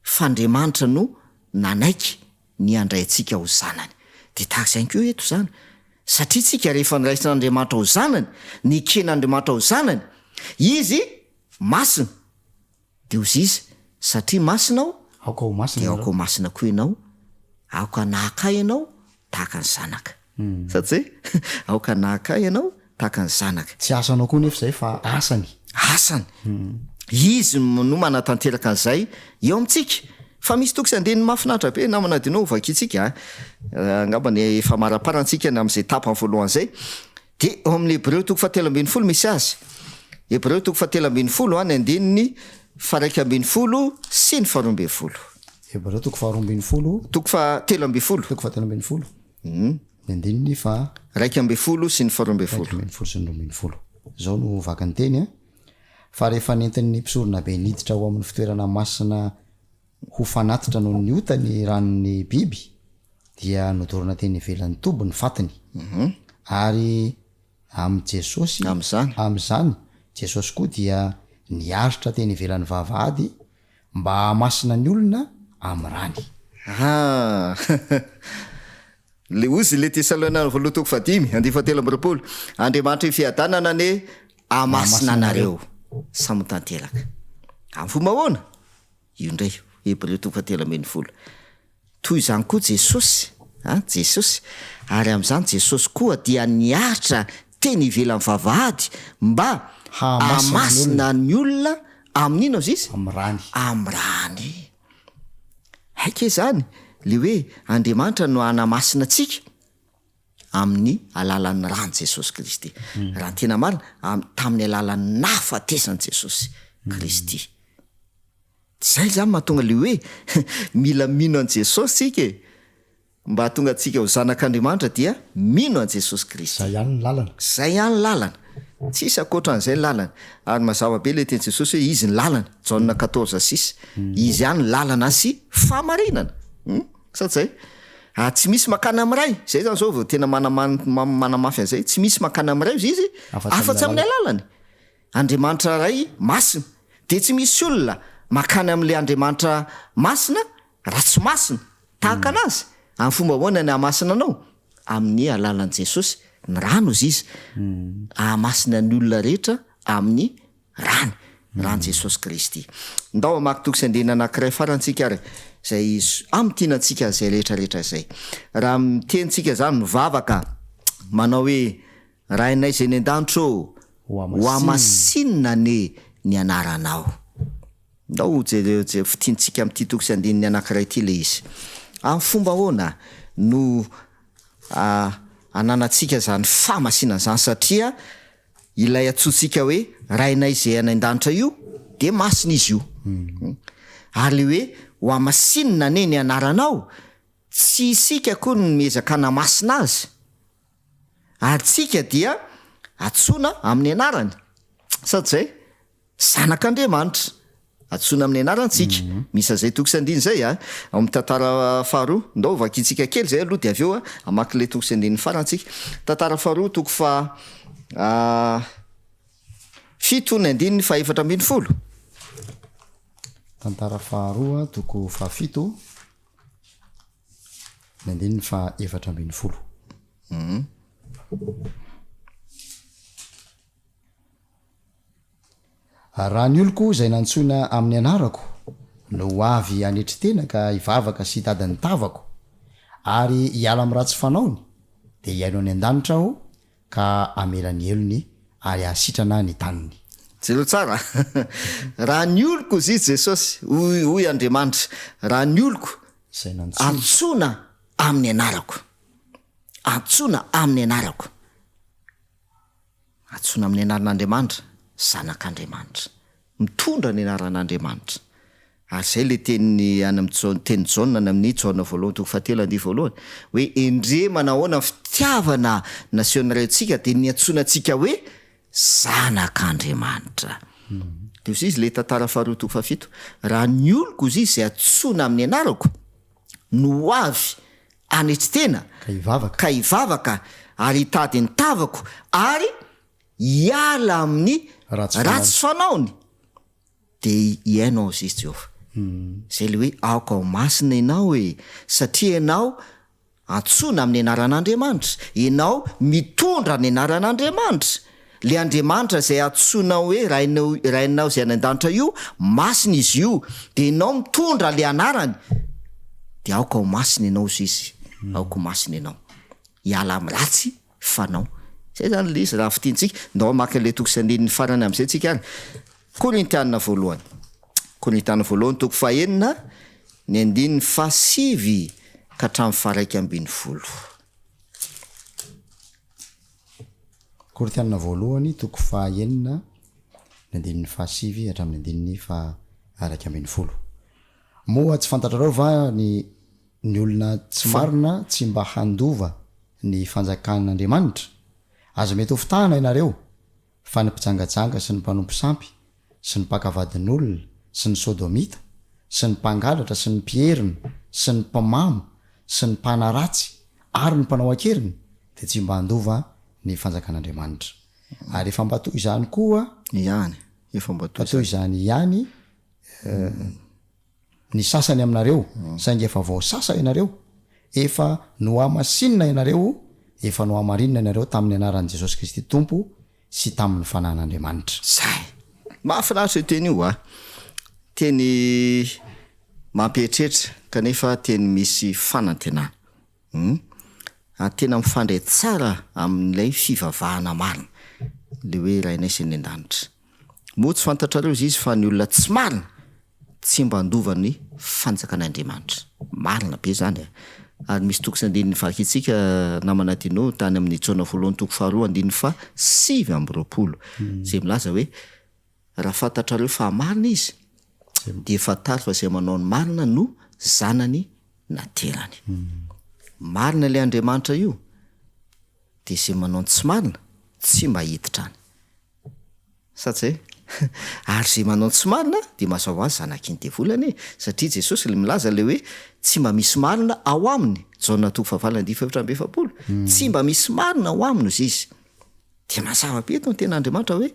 fa Andriamanitra no nanaiky ny handray antsika ho zanany. Dia tahaka izay ihany koa eto izany. Satria tsika rehefa noraisin'Andriamanitra ho zanany, neken'Andriamanitra ho zanany, Izy masina, dia hozy Izy, satria masina Aho, Aoka ho masina dia aoka ho masina koa ianao, aoka hanahaka Ahy ianao tahaka ny zanaka. Sa tsy izay? Aoka hanahaka Ahy ianao tahaka ny zanaka. Tsy asanao koa nefa izay fa asany. Asany. Izy no manatanteraka an'izay eo amintsika. Fa misy toko sy andininy mahafinaritra be namana Dino ho vakintsika a. Angamba ny efa amaraparantsika ny amin'izay tapany voalohany izay. Dia ao amin'ny Hebreo toko fahatelo ambin'ny folo misy azy. Hebreo toko fahatelo ambin'ny folo ny andininy faha-iraika ambin'ny folo sy ny faharoa ambin'ny folo. Hebreo toko faharoa ambin'ny folo. Toko fahatelo ambin'ny folo. Toko fahatelo ambin'ny folo. Ny andininy faha. 11 sy ny faharoa ambin'ny folo. 11 sy ny 12. Izao no vaky ny teny a. Fa rehefa nentin'ny mpisoronabe niditra ao amin'ny fitoerana masina ho fanatitra noho ny ota ny ran'ny biby, dia nodorana teny ivelan'ny toby ny fatiny. Ary amin'i Jesosy, amin'izany, Jesosy koa dia niaritra teny ivelan'ny vavahady mba hahamasina ny olona amin'ny rany. Ah! Le hozy le Tesaloniana voalohany toko fahadimy, andininy fahatelo amby roapolo, Andriamanitry ny fiadanana anie hahamasina anareo samy ho tanteraka. Amin'ny fomba ahoana? Io indray, Hebreo toko fahatelo ambin'ny folo. Toy izany koa Jesosy, an, Jesosy, ary amin'izany Jesosy koa dia niaritra teny ivelan'ny vavahady mba hahamasina ny olona amin'ny inona hozy izy? Amin'ny rany. Amin'ny rany. Hay kay izany le hoe Andriamanitra no hanamasina antsika amin'ny alalan'ny ran'i Jesosy Kristy. Raha ny tena marina, tamin'ny alalan'ny nahafatesan'i Jesosy Kristy. Zay zany mahatonga le hoe mila mino an'i Jesosy tsika e! Mba hahatonga antsika ho zanak'Andriamanitra dia mino an'i Jesosy Kristy. Zay ihany ny lalana. Zay ihany ny lalana. Tsisy ankoatran'izay ny lalana. Ary mazava be le tenin'i Jesosy hoe Izy ny lalana, Jaona quatorze six. Izy ihany ny lalana sy fahamarinana. Hum? Sa tsy zay? Ary tsy misy makany amin'ny Ray. Zay zany zao vao tena manamafy an'izay. Tsy misy makany amin'ny Ray hozy Izy afa-tsy amin'ny alalany. Andriamanitra Ray masina. Dia tsy misy olona mankany amin'ilay Andriamanitra masina raha tsy masina tahaka an'Azy. Amin'ny fomba ahoana ny hahamasina anao? Amin'ny alalan'i Jesosy, ny rany hozy Izy. Hahamasina ny olona rehetra amin'ny rany, ran'i Jesosy Kristy. Ndao hamaky toko sy andininy anankiray farany tsika ary, izay hamintinantsika an'izay rehetra rehetra izay. Raha miteny tsika izany, mivavaka, manao hoe, Rainay izay any an-danitra ô, hohamasinina anie ny anaranao. Ndao ho jereo, fitiantsika amin'ity toko sy andininy anankiray ity ilay izy. Amin'ny fomba ahoana? no ananantsika izany fahamasinana izany satria ilay antsointsika hoe Rainay izay any an-danitra io dia masina izy io. Ary ilay hoe hohamasinina anie ny anaranao, tsy isika akory no miezaka hanamasina azy, ary tsika dia antsoina amin'ny anarany, sa tsy izay? Zanak'Andriamanitra. Antsoina amin'ny anarany tsika. Misy an'izay toko sy andininy izay a, ao amin'ny tantara faharoa. Ndao hovakintsika kely izay aloha dia avy eo hamaky ilay toko sy andininy farany tsika. Tantara faharoa toko faha fito ny andininy faha 14. Tantara faharoa toko fahafito ny andininy faha 14. Raha ny oloko izay nantsoina amin'ny anarako no ho avy hanetry tena ka hivavaka sy hitady ny tavako, ary hiala amin'ny ratsy fanaony, dia hihaino any an-danitra Aho ka hamela ny helony ary hahasitrana ny taniny. Jereo tsara, Raha ny oloko, hozy Jesosy, hoy, hoy Andriamanitra, raha ny oloko Izay nantsoina. antsoina amin'ny anarako, antsoina amin'ny anarako. Antsoina amin'ny anaran'Andriamanitra, Zanak'Andriamanitra. Mitondra ny anaran'Andriamanitra. Ary izay ilay teniny any amin'ny Jaona, tenin'i Jaona any amin'ny Jaona voalohany toko fahatelo andihy voalohany, hoe endrey manahoana ny fitiavana nasehon'ny Ray antsika dia niantsoana antsika hoe zanak'Andriamanitra. Dia hoy izy ilay tantara faharoa toko fahafito, raha ny oloko hoy izy izay antsoina amin'ny anarako no ho avy hanetry tena Ka hivavaka. ka hivavaka ary hitady ny tavako ary hiala amin'ny Ratsy fanaony. ratsy fanaony, dia hihaino azy izy Jehovah. Izay ilay hoe aoka ho masina ianao e, satria ianao antsoina amin'ny anaran'Andriamanitra, ianao mitondra ny anaran'Andriamanitra. Le Andriamanitra izay antsoinao hoe Rainao Rainao izay any an-danitra io, masina izy io, dia ianao mitondra le anarany, dia aoka ho masina ianao hozy izy, aoka ho masina ianao, hiala amin'ny ratsy fanao. Zay zany le izy raha fintintsika, ndao hamaky an'le toko sy andininy farany amin'izay tsika ary. Korintiana voalohany, Korintiana voalohany toko fahenina, ny andininy fahasivy ka hatramin'ny faharaika 11. Korintiana voalohany toko faha enina ny andininy faha sivy hatramin'ny andininy faha 11. Moa tsy fantatrareo va ny ny olona tsy marina tsy mba handova ny fanjakan' Andriamanitra? Aza mety ho fitahana ianareo, fa ny mpijangajanga sy ny mpanompo sampy sy ny mpaka vadin'olona sy ny Sodomita sy ny mpangalatra sy ny mpierina sy ny mpimamo sy ny mpanaratsy ary ny mpanao an-keriny dia tsy mba handova ny fanjakan'Andriamanitra. Ary efa mba toy izany koa Ihany, efa mba toy toy izany ihany ny sasany aminareo, saingy efa voasasa ianareo, efa nohamasinina ianareo, efa nohamarinina ianareo tamin'ny anaran'i Jesosy Kristy Tompo sy tamin'ny Fanahin'Andriamanitra. Zay! Mahafinaritra io teny io a! Teny mampieritreritra kanefa teny misy fanantenana. Hum. Ary tena mifandray tsara amin'ilay fivavahana marina, ilay hoe Rainay izay any an-danitra. Moa tsy fantatrareo izy izy fa ny olona tsy marina tsy mba handova ny fanjakan'Andriamanitra. Marina be izany a! Ary misy toko sy andininy vakintsika namana Dino tany amin'ny Jaona voalohany toko faharoa andininy faha 29 izay milaza hoe raha fantatrareo fa marina izy dia fantaro fa izay manao ny marina no zanany naterany. Marina ilay Andriamanitra io dia izay manao ny tsy marina tsy mba hiditra any. Sa tsy zay? Ary izay manao ny tsy marina dia mazava ho azy zanaky ny devoly anie e! Satria Jesosy ilay milaza ilay hoe tsy mba misy marina ao aminy, Jaona toko fahavalo andininy faha 44, tsy mba misy marina ao aminy hozy izy. Dia mazava be eto ny tenin'Andriamanitra hoe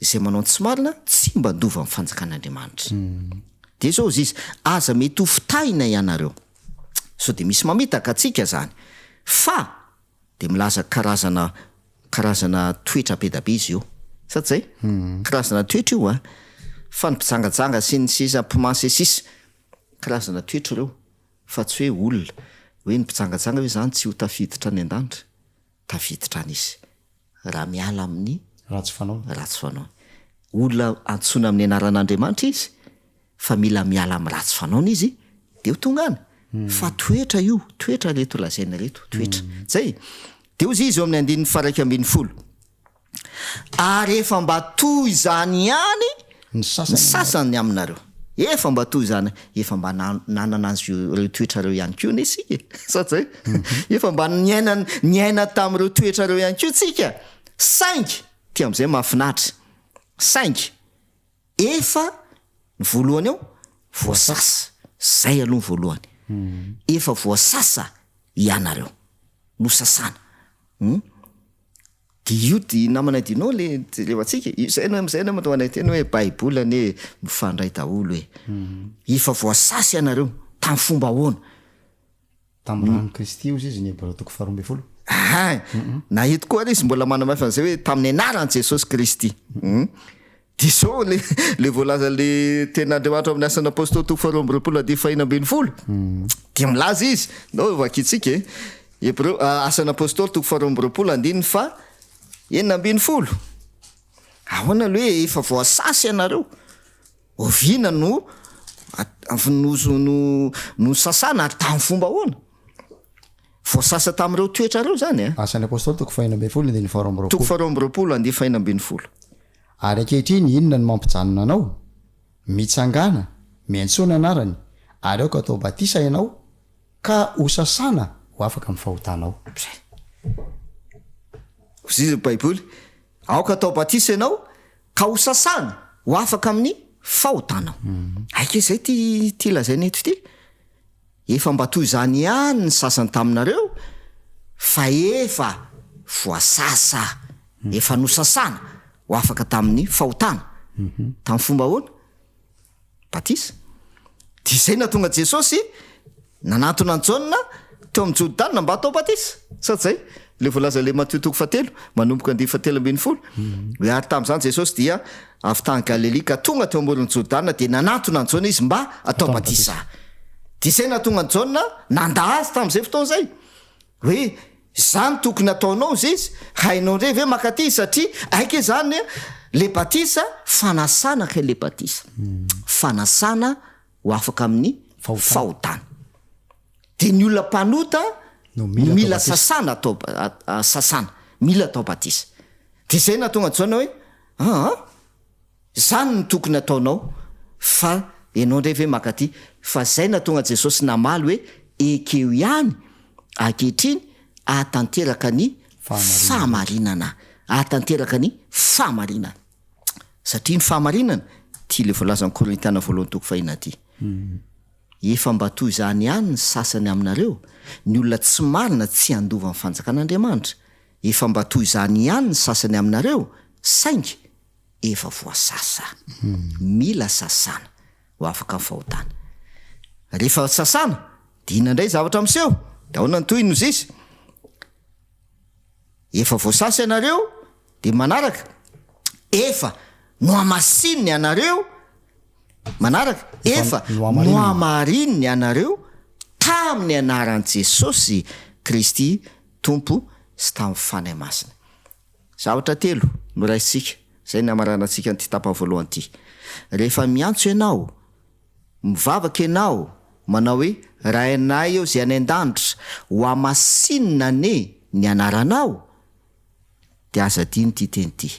izay manao ny tsy marina tsy mba handova ny fanjakan'Andriamanitra. Dia izao hozy izy, aza mety ho fitahina ianareo. Sao dia misy mamitaka antsika izany. Fa Dia milaza karazana karazana toetra be da be izy io. Sa tsy zay? Karazana toetra io a! Fa ny mpijangajanga sy ny sisa mpimasy sisa, karazana toetra ireo fa tsy hoe olona. Hoe ny mpijangajanga ve zany tsy ho tafiditra any an-danitra? Tafiditra any izy raha miala amin'ny Ratsy fanaony. ratsy fanaony. Olona antsoina amin'ny anaran'Andriamanitra izy fa mila miala amin'ny ratsy fanaony izy dia ho tonga any. Fa toetra io, toetra reto lazaina reto, toetra. Zay. Dia hozy izy eo amin'ny andininy faha 11. Ary efa mba toy izany ihany Ny ny sasany aminareo. Efa mba toy izany, efa mba nanana azy ireo toetra ireo ihany koa anie isika e! Sa tsy zay? Efa mba niaina niaina tamin'ireo toetra ireo ihany koa tsika, saingy, ty amin'izay mahafinaritra, saingy efa ny voalohany eo voasasa, zay aloha ny voalohany, efa voasasa ianareo, nosasana, hum. Dia io di namana Dino le jerevantsika, izay no izay no mahatonga anay hiteny hoe baiboly anie mifandray daholo e. Efa voasasa ianareo, tamin'ny fomba ahoana? Tamin'ny ran'i Kristy hozy izy ny Hebreo toko faharoa ambin'ny folo. Ahay, na eto koa ary izy mbola manamafy an'izay hoe tamin'ny anaran'i Jesosy Kristy. Dia izao le le voalazan'le tenin'Andriamanitra ao amin'ny Asan'ny Apostoly toko faharoa amby roapolo andininy fahenina ambin'ny folo dia milaza izy, ndao vakintsika e, Hebreo, Asan'ny Apostoly toko faharoa amby roapolo andininy faha enina ambin'ny folo. Ahoana le hoe efa voasasa ianareo? Oviana no no no nosasana ary tamin'ny fomba ahoana? Voasasa tamin'ireo toetra ireo izany a. Asan'ny Apostoly toko fahenina ambin'ny folo andininy faharoa amby Toko roapolo. faharoa amby roapolo andininy fahenina ambin'ny folo. Ary ankehitriny inona no mampijanona anao? Mitsangàna, miantsoa ny anarany, ary aoka hatao batisa ianao, ka hosasana ho afaka amin'ny fahotanao. Izay. Hoy izy ny Baiboly, Aoka hatao batisa ianao, ka hosasana ho afaka amin'ny fahotanao. Aika izay ity ity lazaina eto ity. Efa mba toy izany ihany ny sasany taminareo, fa efa voasasa, efa nosasana ho afaka tamin'ny fahotana. Tamin'ny fomba ahoana? Batisa. Dia izay nahatonga Jesosy nanantona an'i Jaona teo amin'i Jordana mba hatao batisa. Sa tsy izay? Ilay voalazan'ilay Matio toko fahatelo, manomboka andininy fahatelo ambin'ny folo. Hoe ary tamin'izany Jesosy dia avy tany Galilia ka tonga teo amoron'i Jordana dia nanantona an'i Jaona izy mba hatao batisa. Dia izay nahatonga an'i Jaona nandà azy tamin'izay fotoana izay. Hoe izany tokony hataonao izy izy, hainao indray ve mankaty satria aika izany le batisa fanasana kay le batisa. Fanasana ho afaka amin'ny fahotana. Dia ny olona mpanota no mila sasana atao sasana, mila atao batisa. Dia izay nahatonga an'i Jaona hoe aa izany no tokony ataonao fa ianao indray ve mankaty. Fa izay nahatonga an'i Jesosy namaly hoe ekeo ihany ankehitriny ahatanteraka ny fahamarinana, ahatanteraka ny fahamarinana. Satria ny fahamarinana, ity ilay voalazan'ny Korintiana voalohany toko fahina ity. Efa mba toy izany ihany ny sasany aminareo, ny olona tsy marina tsy handova ny fanjakan'Andriamanitra. Efa mba toy izany ihany ny sasany aminareo, saingy efa voasasa. Mila sasana ho afaka amin'ny fahotana. Rehefa sasana, dia inona indray zavatra miseho? Dia ahoana ny tohiny hozy izy? Efa voasasa ianareo, dia manaraka, efa nohamasinina ianareo, Manaraka, efa nohamarininy anareo tamin'ny anaran'i Jesosy Kristy Tompo sy tamin'ny Fanahy Masina. Zavatra telo no raisintsika, izay ny hamaranantsika an'ity tapany voalohany ity. Rehefa miantso ianao, mivavaka ianao, manao hoe, Rainay eo izay any an-danitra, hohamasinina anie ny anaranao, dia aza adino ity teny ity.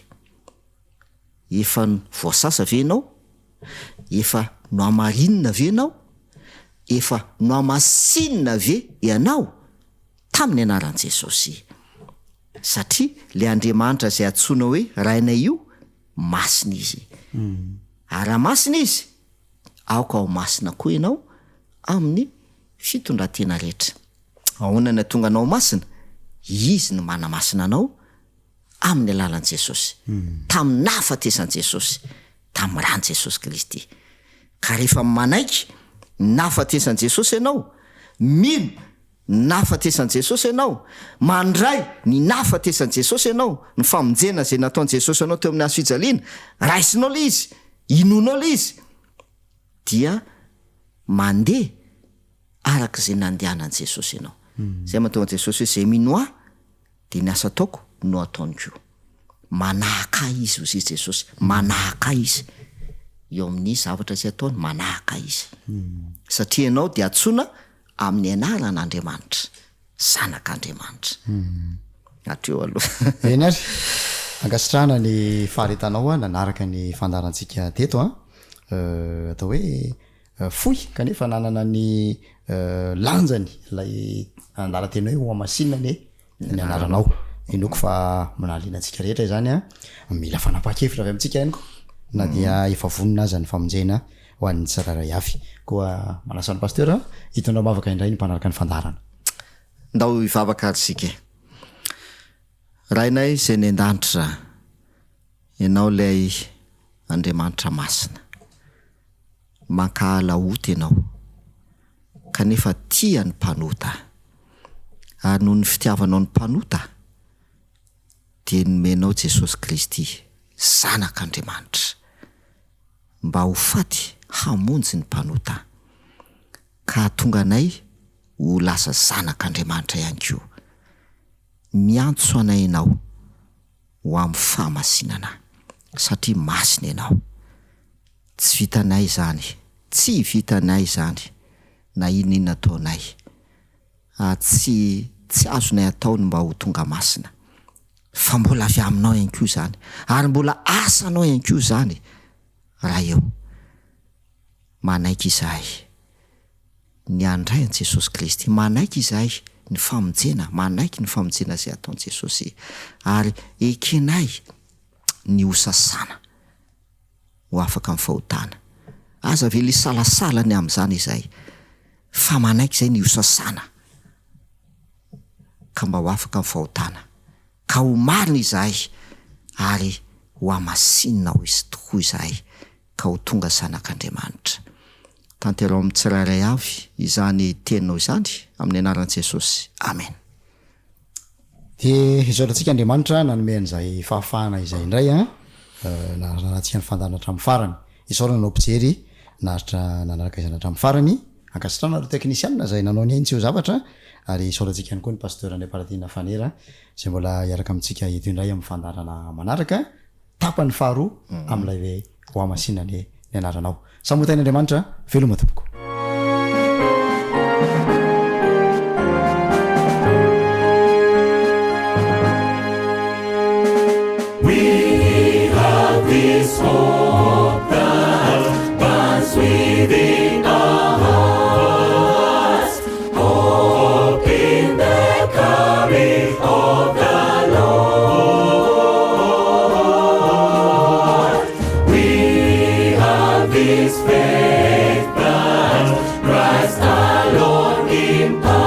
Efa voasasa ve ianao? Efa nohamarinina ve ianao? Efa nohamasinina ve ianao tamin'ny anaran'i Jesosy? Satria ilay Andriamanitra izay antsoina hoe Rainay io, masina Izy. Ary raha masina Izy, aoka ho masina koa ianao amin'ny fitondran-tena rehetra. Ahoana no hahatonga anao ho masina? Izy no manamasina anao amin'ny alalan'i Jesosy, tamin'ny nahafatesan'i Jesosy, tamin'ny ran'i Jesosy Kristy. Ka rehefa manaiky ny nahafatesan'i Jesosy ianao, mino ny nahafatesan'i Jesosy ianao, mandray ny nahafatesan'i Jesosy ianao, ny famonjena izay nataon'i Jesosy anao teo amin'ny hazo fijaliana, raisinao ilay izy, inoanao ilay izy, dia mandeha araka izay nandehanan'i Jesosy ianao. Izay mahatonga an'i Jesosy hoe izay mino Ahy dia ny asa ataoko no ataony koa. Manahaka Ahy izy, hoy Jesosy, manahaka Ahy izy. Eo amin'ny zavatra izay ataony, manahaka Ahy izy. Satria ianao dia antsoina. amin'ny anaran'Andriamanitra, Zanak'Andriamanitra. Hatreo aloha. Eny ary, ankasitrahana ny faharetanao nanaraka ny fandaharantsika teto an. Atao hoe fohy kanefa nanana ny lanjany ilay andalan-teny hoe hohamasinina anie ny anaranao. Inoako fa nahaliana antsika rehetra izany an. Mila fanapahan-kevitra avy amintsika ihany koa na dia efa vonona aza ny famonjena ho an'ny tsirairay avy. Koa manasa an'i Pasteur hitondra am-bavaka indray ny mpanaraka ny fandaharana. Ndao hivavaka ary isika e. Rainay izay any an-danitra, Ianao ilay Andriamanitra masina. Mankahala ota Ianao, kanefa tia ny mpanota. Ary noho ny fitiavanao ny mpanota, dia nomenao Jesosy Kristy, Zanak'Andriamanitra, mba ho faty hamonjy ny mpanota, ka hahatonga anay ho lasa zanak'Andriamanitra ihany koa. Miantso anay Ianao ho amin'ny fahamasinana, satria masina Ianao. Tsy vitanay izany, tsy vitanay izany, na inona inona ataonay. Ary tsy, tsy azonay atao ny mba ho tonga masina. Fa mbola avy Aminao ihany koa izany, ary mbola asanao ihany koa izany, Ray ô. Manaiky izahay ny handray an'i Jesosy Kristy, manaiky izahay ny famonjena, manaiky ny famonjena izay ataon'i Jesosy, ary ekenay ny ho sasana ho afaka amin'ny fahotana. Aza avela hisalasala ny amin'izany izahay, fa manaiky izay ny ho sasana ka mba ho afaka amin'ny fahotana, ka ho marina izahay ary ho hamasinina ho izy tokoa izahay ka ho tonga zanak'Andriamanitra. Tanteraho amin'ny tsirairay avy izany teninao izany amin'ny anaran'i Jesosy. Amena. Dia hisaotra antsika Andriamanitra nanome an'izay fahafahana izay indray an, naharantsika ny fandaharana hatramin'ny farany. Isaorana anao mpijery naharitra nanaraka izany hatramin'ny farany. Ankasitrahana ireo teknisianina izay nanao ny ainy tsy ho zavatra ary isaorantsika ihany koa ny Pasteur Andriamparatiana Fanera izay mbola hiaraka amintsika eto indray amin'ny fandaharana manaraka. Tapany faharoa amin'ilay hoe Hohamasinina anie ny anaranao. Samy ho tahin'Andriamanitra, veloma tompoko. We have this hope that burns within our hearts, hope in the coming of the Lord. We have this faith that Christ alone imparts,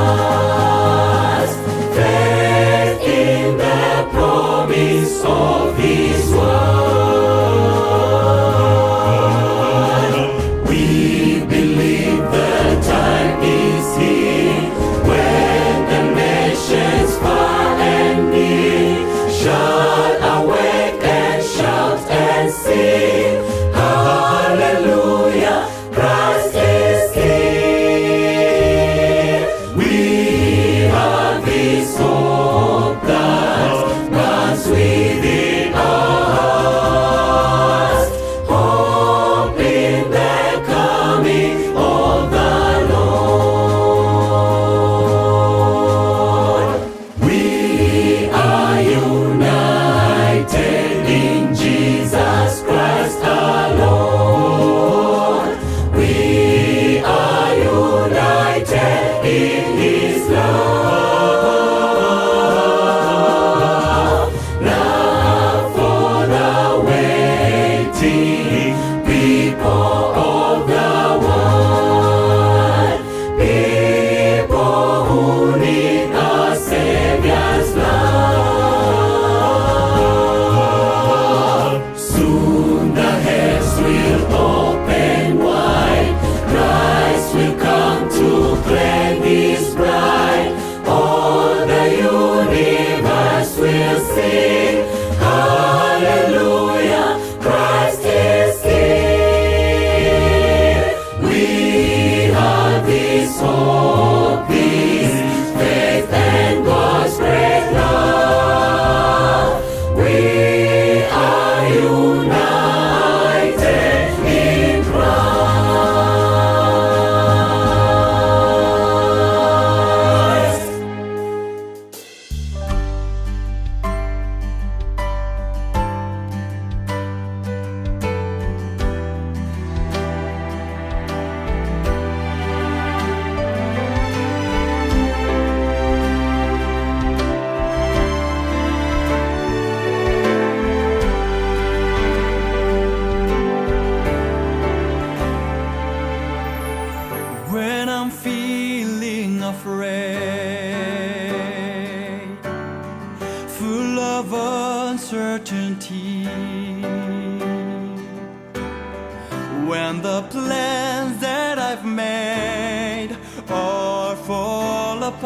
faith in the promise of His word. When the plans that I've made all fall apart.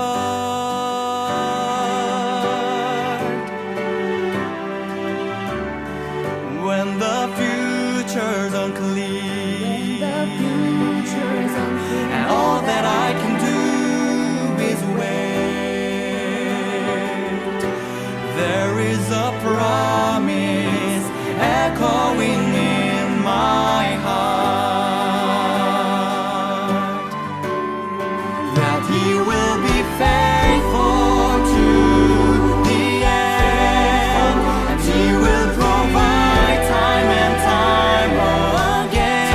When the future's unclear, and all that I can do is wait. There is a promise echoing in my heart that He will be faithful to the end, and He will provide time and time again.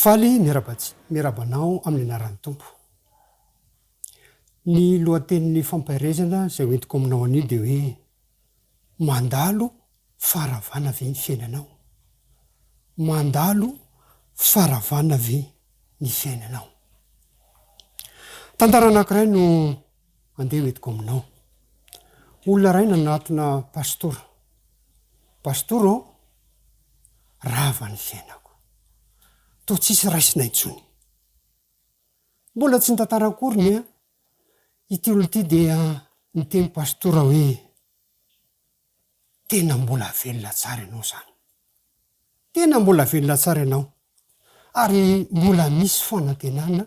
Faly miarahaba miarahaba anao amin'ny anaran'ny Tompo. Ny lohatenin'ny fampaherezana izay hoentiko aminao anio dia hoe Mandalo faharavana ve ny fiainanao? Mandalo faharavana ve ny fiainanao? Tantara anankiray no andeha hoentiko aminao. Olona iray nanatona pastora. Pastora ô, rava ny fiainako. Toa tsisy raisina intsony. Mbola tsy nitantara akory ny ahy, ity olona ity dia niteny pastora hoe, tena mbola velona tsara ianao izany. Tena mbola velona tsara ianao ary mbola misy fanantenana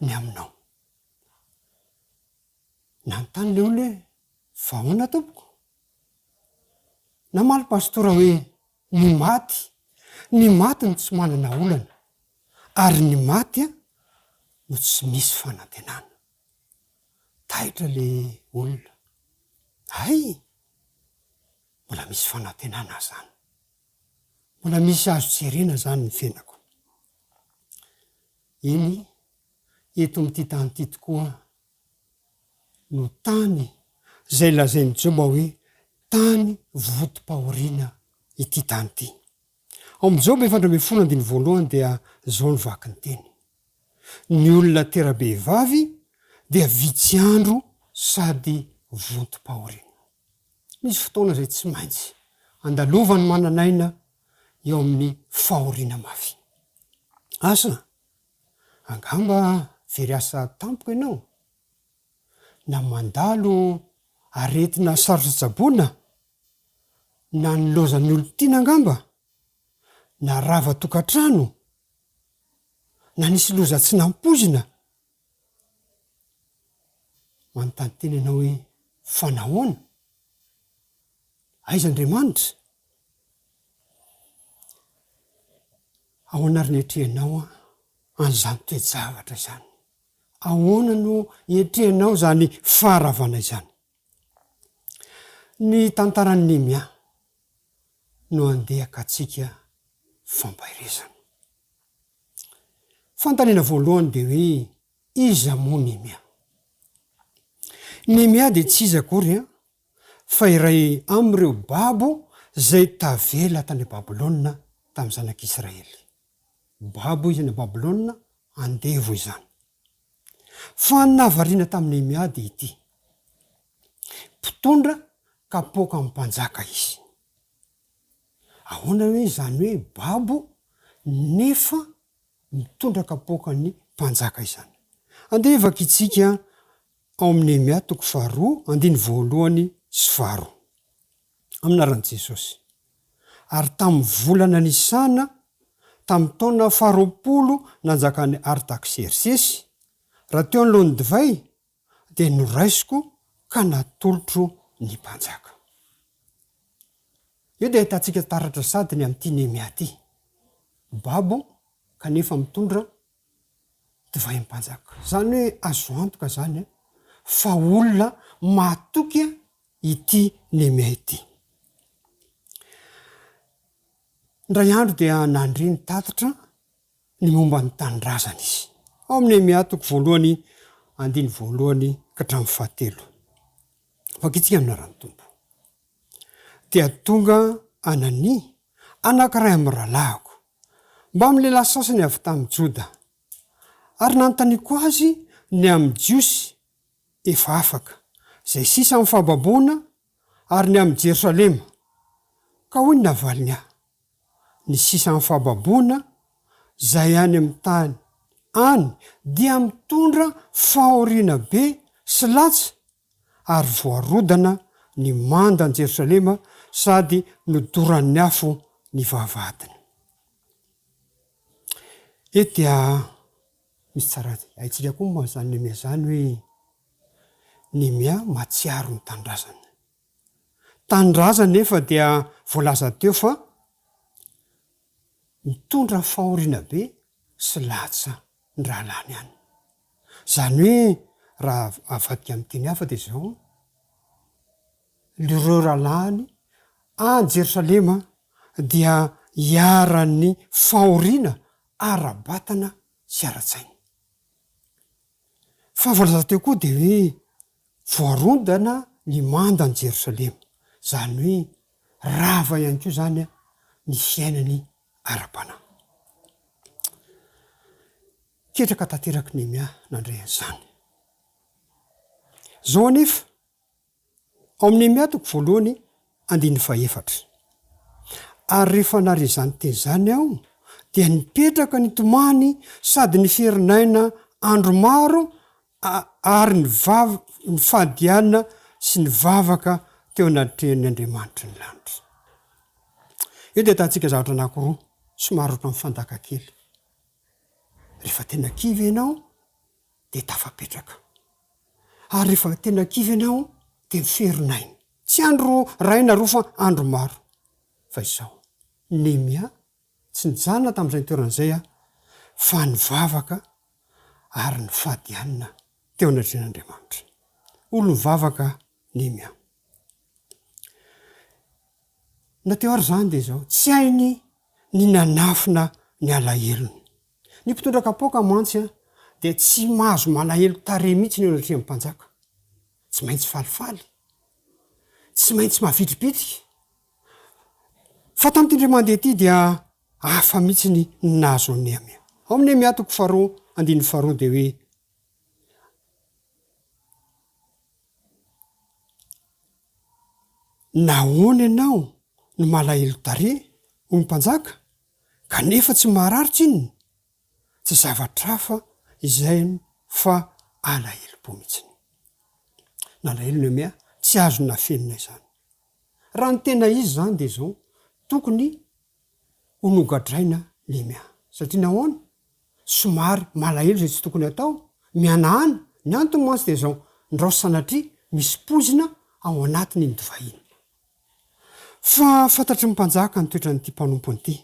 ny aminao. Nanontany ilay olona hoe, fa ahoana tompoko? Namaly pastora hoe, ny maty, ny maty no tsy manana olana, ary ny maty no tsy misy fanantenana. Taitra ilay olona. Hay! Mbola misy fanantenana izany. Mbola misy azo jerena izany ny fiainako. Eny, eto amin'ity tany ity tokoa no tany izay lazain'i Joba hoe tany votom-pahoriana ity tany ity. Ao amin'ny Joba 14 andininy voalohany dia izao no vaky ny teny, Ny olona tera-behivavy dia vitsy andro sady vontom-pahoriana. Misy fotoana izay tsy maintsy andalovan'ny manan'aina eo amin'ny fahoriana mafy. Asa, angamba very asa tampoka ianao, na mandalo aretina sarotra tsaboina, na nilaozan'ny olon-tiana angamba, na rava tokantrano, na nisy loza tsy nampoizina. Manontany tena ianao hoe, 'Fa nahoana? Aiza Andriamanitra? Ahoana ary no iatrehanao an'izany toe-javatra izany? Ahoana no iatrehanao izany faharavana izany? Ny tantaran'i Nehemia no andeha hakantsika fampaherezana. Fanontaniana voalohany dia hoe iza moa Nehemia? Nehemia dia tsy iza akory an, fa iray amin'ireo babo izay tavela tany Babylona tamin'ny zanak'Israely. Babo izy any Babylona, andevo izany. Fa ny nahavariana tamin'i Nehemia dia ity, mpitondra kapoaka amin'ny mpanjaka izy. Ahoana hoe izany hoe babo nefa mitondra kapoakan'ny mpanjaka izany? Andeha hivakintsika ao amin'ny Nehemia toko faharoa andininy voalohany sy faharoa. Amin'ny anaran'i Jesosy. Ary tamin'ny volana Nisana, tamin'ny taona faharoapolo nanjakan'i Artaksersesy, raha teo anoloan'ny divay, dia noraisiko ka natolotro ny mpanjaka. Eo dia ahitantsika taratra sady ny amin'ity Nehemia ity. Babo kanefa mitondra divay mpanjaka. Izany hoe azo antoka izany fa olona mahatoky ity Nehemia ity. Indray andro dia nandre ny tatitra ny momba ny tanindrazana izy. Ao amin'ny Nehemia toko voalohany andiny voalohany ka hatramin'ny fahatelo. Vakintsika amin'ny anaran'ny Tompo. Dia tonga Anania, anankiray amin'ny rahalahiko, mbamin'ny lehilahy sasany avy tamin'i Joda, ary nanontaniako azy ny amin'ny Jiosy efa afaka, izay sisa amin'ny fahababoana, ary ny amin'i Jerosalema. Ka hoy ny navaliny ahy, Ny sisa amin'ny fahababoana izay any amin'ny tany any dia mitondra fahoriana be sy latsa ary voarodana ny mandan'i Jerosalema sady nodoran'ny afo ny vavahadiny. Eto dia misy tsara haintsika koa momba an'izany Nehemia izany hoe Nehemia mahatsiaro ny tanindrazany. Tanindrazana nefa dia voalaza teo fa mitondra fahoriana be sy latsa ny rahalahiny any. Izany hoe raha avadika amin'ny teny hafa dia izao, ireo rahalahiny any Jerosalema dia iharan'ny fahoriana. ara-batana sy ara-tsaina. Fa voalaza teo koa dia hoe voarodana ny mandan'i Jerosalema, izany hoe rava ihany koa izany ny fiainany ara-panahy. Ketraka tanterak'i Nehemia nandre an'izany. Izao anefa, Ao amin'ny Nehemia toko voalohany andininy fahefatra. Ary rehefa nahare izany teny izany aho, dia nipetraka nitomany sady niferinaina andro maro ary nifady hanina sy nivavaka teo anatrehan'ny Andriamanitry ny lanitra. Eo dia ahitantsika zavatra anankiroa somary ohatran'ny fandaka kely. Rehefa tena kivy ianao dia tafapetraka. Ary rehefa tena kivy ianao dia miferinaina. Tsy andro iray na roa fa andro maro. Fa izao, Nehemia tsy nijanona tamin'izay toerana izay fa nivavaka ary nifady hanina teo anatrehan'Andriamanitra. Olo-nivavaka Nehemia. Na teo ary izany dia izao, tsy hainy ny nanafina ny alahelony. Ny mpitondra kapoaka mantsy dia tsy mahazo malahelo tarehy mihitsy eo anatrehan'ny mpanjaka. Tsy maintsy falifaly. Tsy maintsy mavitribitrika. Fa tamin'ity indray mandeha ity dia hafa mihitsy ny nahazo an'i Nehemia. Ao amin'ny Nehemia toko faharoa andininy faharoa dia hoe, Nahoana ianao no malahelo tarehy, hoy ny mpanjaka? Kanefa tsy maharary tsinona, tsy zavatra hafa izay fa alahelom-po mihitsiny. Nalahelo Nehemia, tsy azo nafenina izany. Raha ny tena izy izany dia izao, tokony ho nogadraina Nehemia. Satria nahoana? Somary malahelo izay tsy tokony hatao, mihanahana, ny antony mantsy dia izao, ndrao sanatria misy poizina ao anatin'iny divay iny. Fa fantatry ny mpanjaka ny toetran'ity mpanompony ity,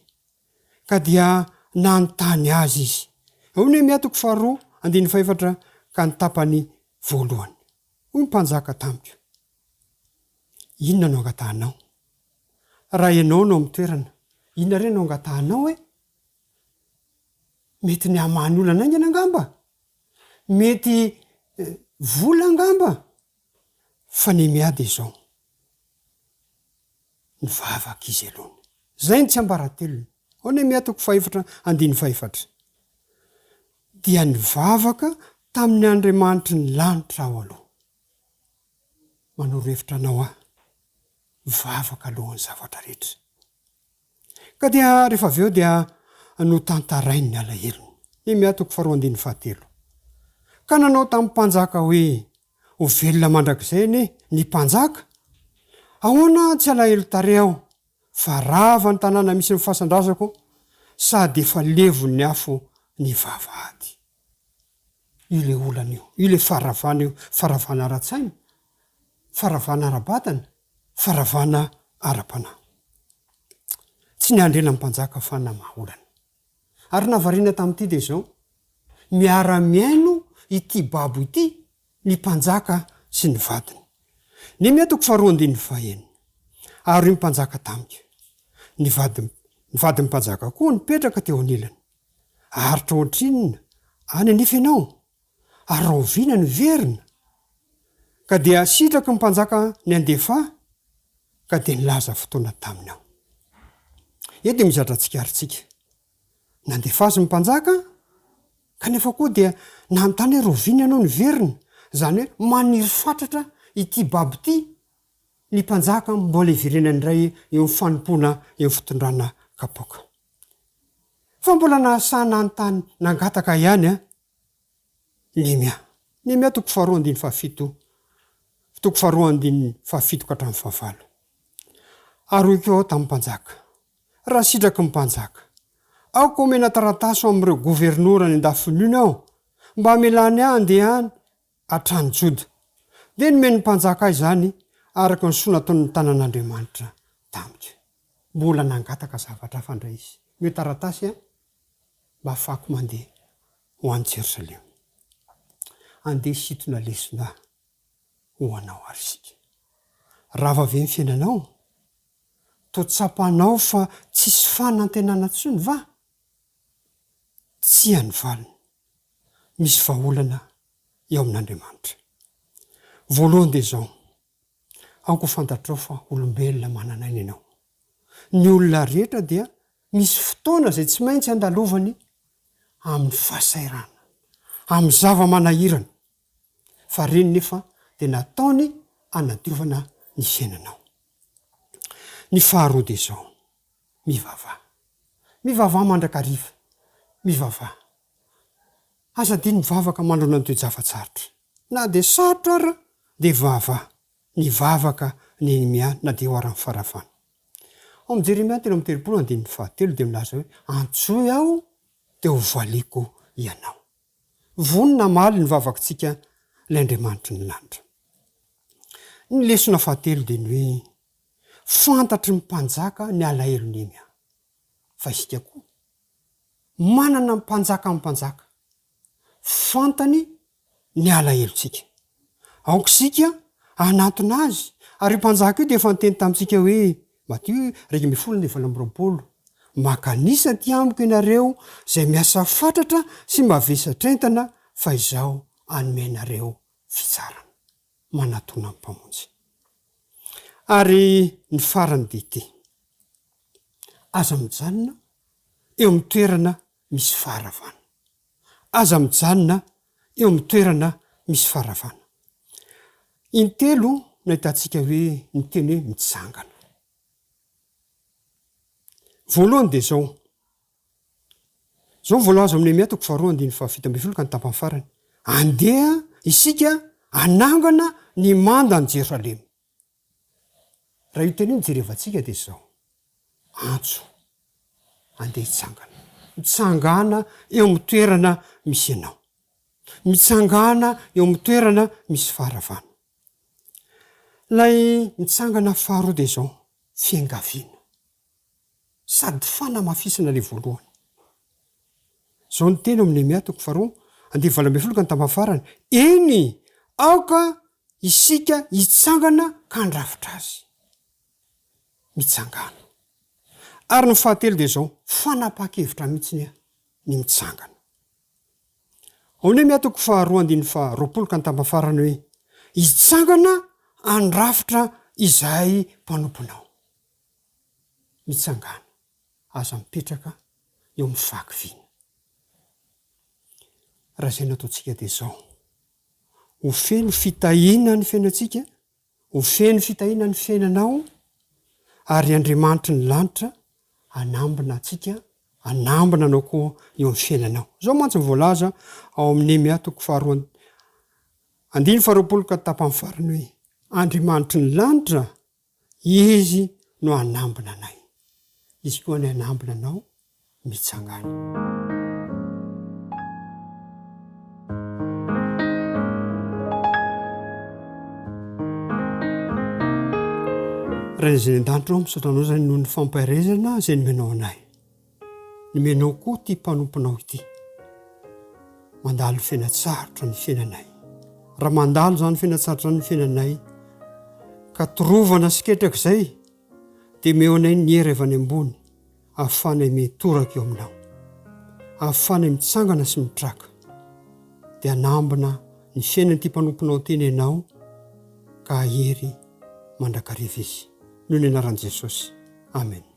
ka dia nanontany azy izy. Ao Nehemia toko faharoa, andininy fahefatra ka ny tapany voalohany. Hoy ny mpanjaka tamiko, Inona no angatahanao? Raha ianao no amin'ny toerana, inona re no angatahanao e? Mety ny hamaha ny olana haingana angamba? Mety vola angamba? Fa Nehemia dia izao. Nivavaka izy aloha. Izay ny tsiambaratelony. Ao Nehemia toko fahefatra andininy fahefatra. Dia nivavaka tamin'ny Andriamanitry ny lanitra aho aloha. Manoro hevitra anao aho, mivavaka alohan'ny zavatra rehetra. Ka dia rehefa avy eo dia notantarainy ny alahelony. Nehemia toko faharoa andininy fahatelo. Ka nanao tamin'ny mpanjaka hoe, Ho velona mandrakizay anie ny mpanjaka! Ahoana tsy alahelo tarehy aho fa rava ny tanàna misy ny fasan-drazako sady efa levon'ny afo ny vavahady. Io ilay olana io, io ilay faharavana io, faharavana ara-tsaina, faharavana ara-batana, faharavana ara-panahy. Tsy niandry ela ny mpanjaka fa namaha olana. Ary nahavariana tamin'ity dia izao, miara-mihaino ity babo ity ny mpanjaka sy ny vadiny. Nehemia toko faharoa andininy fahenina. Ary hoy ny mpanjaka tamiko, ny vadiny, ny vadin'ny mpanjaka koa nipetraka teo anilany. Haharitra ohatrinona any anefa ianao? Ary rahoviana no hiverina? Ka dia sitraky ny mpanjaka ny handefa ahy, ka dia nilaza fotoana taminy aho. Eto dia misy zavatra tsikaritsika. Nandefa azy ny mpanjaka, kanefa koa dia nanontany hoe rahoviana ianao no hiverina? Izany hoe maniry fatratra ity babo ity ny mpanjaka mbola hiverenany indray eo amin'ny fanompoana eo amin'ny fitondrana kapoaka. Fa mbola nahasahy nanontany nangataka ihany an! Nehemia. Nehemia toko faharoa andininy fahafito, toko faharoa andininy fahafito ka hatramin'ny fahavalo. Ary hoy koa aho tamin'ny mpanjaka, Raha sitraky ny mpanjaka, aoka homena taratasy ho amin'ireo governora any an-dafin'ny ony aho, mba hamelany ahy handeha any hatrany Joda. Dia nomen'ny mpanjaka ahy izany, araka ny soa nataon'ny tanan'Andriamanitra tamiko. Mbola nangataka zavatra hafa indray izy. Omeo taratasy aho, mba hahafahako mandeha ho any Jerosalema. Andeha hisintona lesona ho anao àry isika. Rava ve ny fiainanao? Toa tsapanao fa tsisy fanantenana intsony va? Tsia ny valiny. Misy vahaolana eo amin'Andriamanitra. Voalohany dia izao, aoka ho fantatrao fa olombelona manana aina ianao. Ny olona rehetra dia misy fotoana izay tsy maintsy andalovany amin'ny fahasahiranana, amin'ny zava-manahirana, fa ireny nefa dia nataony hanadiovana ny fiainanao. Ny faharoa dia izao, mivavaha. Mivavaha mandrakariva. Mivavaha. Aza adino mivavaka manoloana ny toe-java-tsarotra. Na dia sarotra ara dia vavaha. Nivavaka Nehemia na dia eo ara ny faravana. Ao amin'ny Jeremia 33 andininy fahatelo dia milaza hoe, Antsoy aho dia ho valiako ianao. Vonona hamaly ny vavakitsika ilay Andriamanitry ny lanitra. Ny lesona fahatelo dia ny hoe, fantatry ny mpanjaka ny alahelon'i Nehemia. Fa isika koa manana mpanjaka amin'ny mpanjaka. Fantany ny alahelontsika. Aoka isika hanatona azy. Ary io mpanjaka io dia efa niteny tamintsika hoe, Matio 11 ny 28, Mankanisa aty amiko ianareo izay miasa fatratra sy mavesatr'entana fa izaho hanome anareo fitsarana. Manatona ny Mpamonjy. Ary ny farany dia ity, Aza mijanona eo amin'ny toerana misy faharavana. Aza mijanona eo amin'ny toerana misy faharavana. Intelo no ahitantsika hoe ny teny hoe mitsangana. Voalohany dia izao, Izao no voalaza ao amin'ny Nehemia toko faharoa andininy fahafito ambin'ny folo ka ny tapany farany, Andeha isika hanangana ny mandan'i Jerosalema. Raha io teny io no jerevantsika dia izao, antso, andeha hitsangana. Mitsangàna eo amin'ny toerana misy anao. Mitsangàna eo amin'ny toerana misy faharavana. Ilay mitsangana faharoa dia izao, fiangaviana. Sady fanamafisana ilay voalohany. Izao ny teny ao amin'ny Nehemia toko faharoa, andininy 18 ka ny tapany farany, Eny, aoka isika hitsangana ka handrafitra azy. Mitsangàna. Ary ny fahatelo dia izao, fanapahan-kevitra mihitsy ny mitsangana. Ao Nehemia toko faharoa andininy faharoapolo ka ny tapany farany hoe, Hitsangana handrafitra izahay mpanomponao. Mitsangàna, aza mipetraka eo amin'ny fahakiviana. Raha izay no ataontsika dia izao, ho feno fitahiana ny fiainantsika, ho feno fitahiana ny fiainanao, ary Andriamanitry ny lanitra hanambina antsika, hanambina anao koa eo amin'ny fiainanao. Izao mantsy no voalaza ao amin'ny Nehemia toko faharoa andininy faharoapolo ka tapany farany hoe, Andriamanitry ny lanitra Izy no hanambina anay. Izy koa anie hanambina anao mitsangana. Ray izay any an-danitra ô, misaotra Anao izany noho ny fampaherezana izay nomenao anay. Nomenao koa ity mpanomponao ity. Mandalo fiaina-tsarotra ny fiainanay. Raha mandalo izany fiaina-tsarotra izany ny fiainanay, ka torovana sy ketraka izay, dia omeo anay ny hery avy any ambony, ahafahanay mitoraka eo aminao. Ahafahanay mitsangana sy mitraka. Dia hanambina ny fiainan'ity mpanomponao ity ny Ianao, ka hahery mandrakariva izy. Noho ny anaran'i Jesosy. Amen.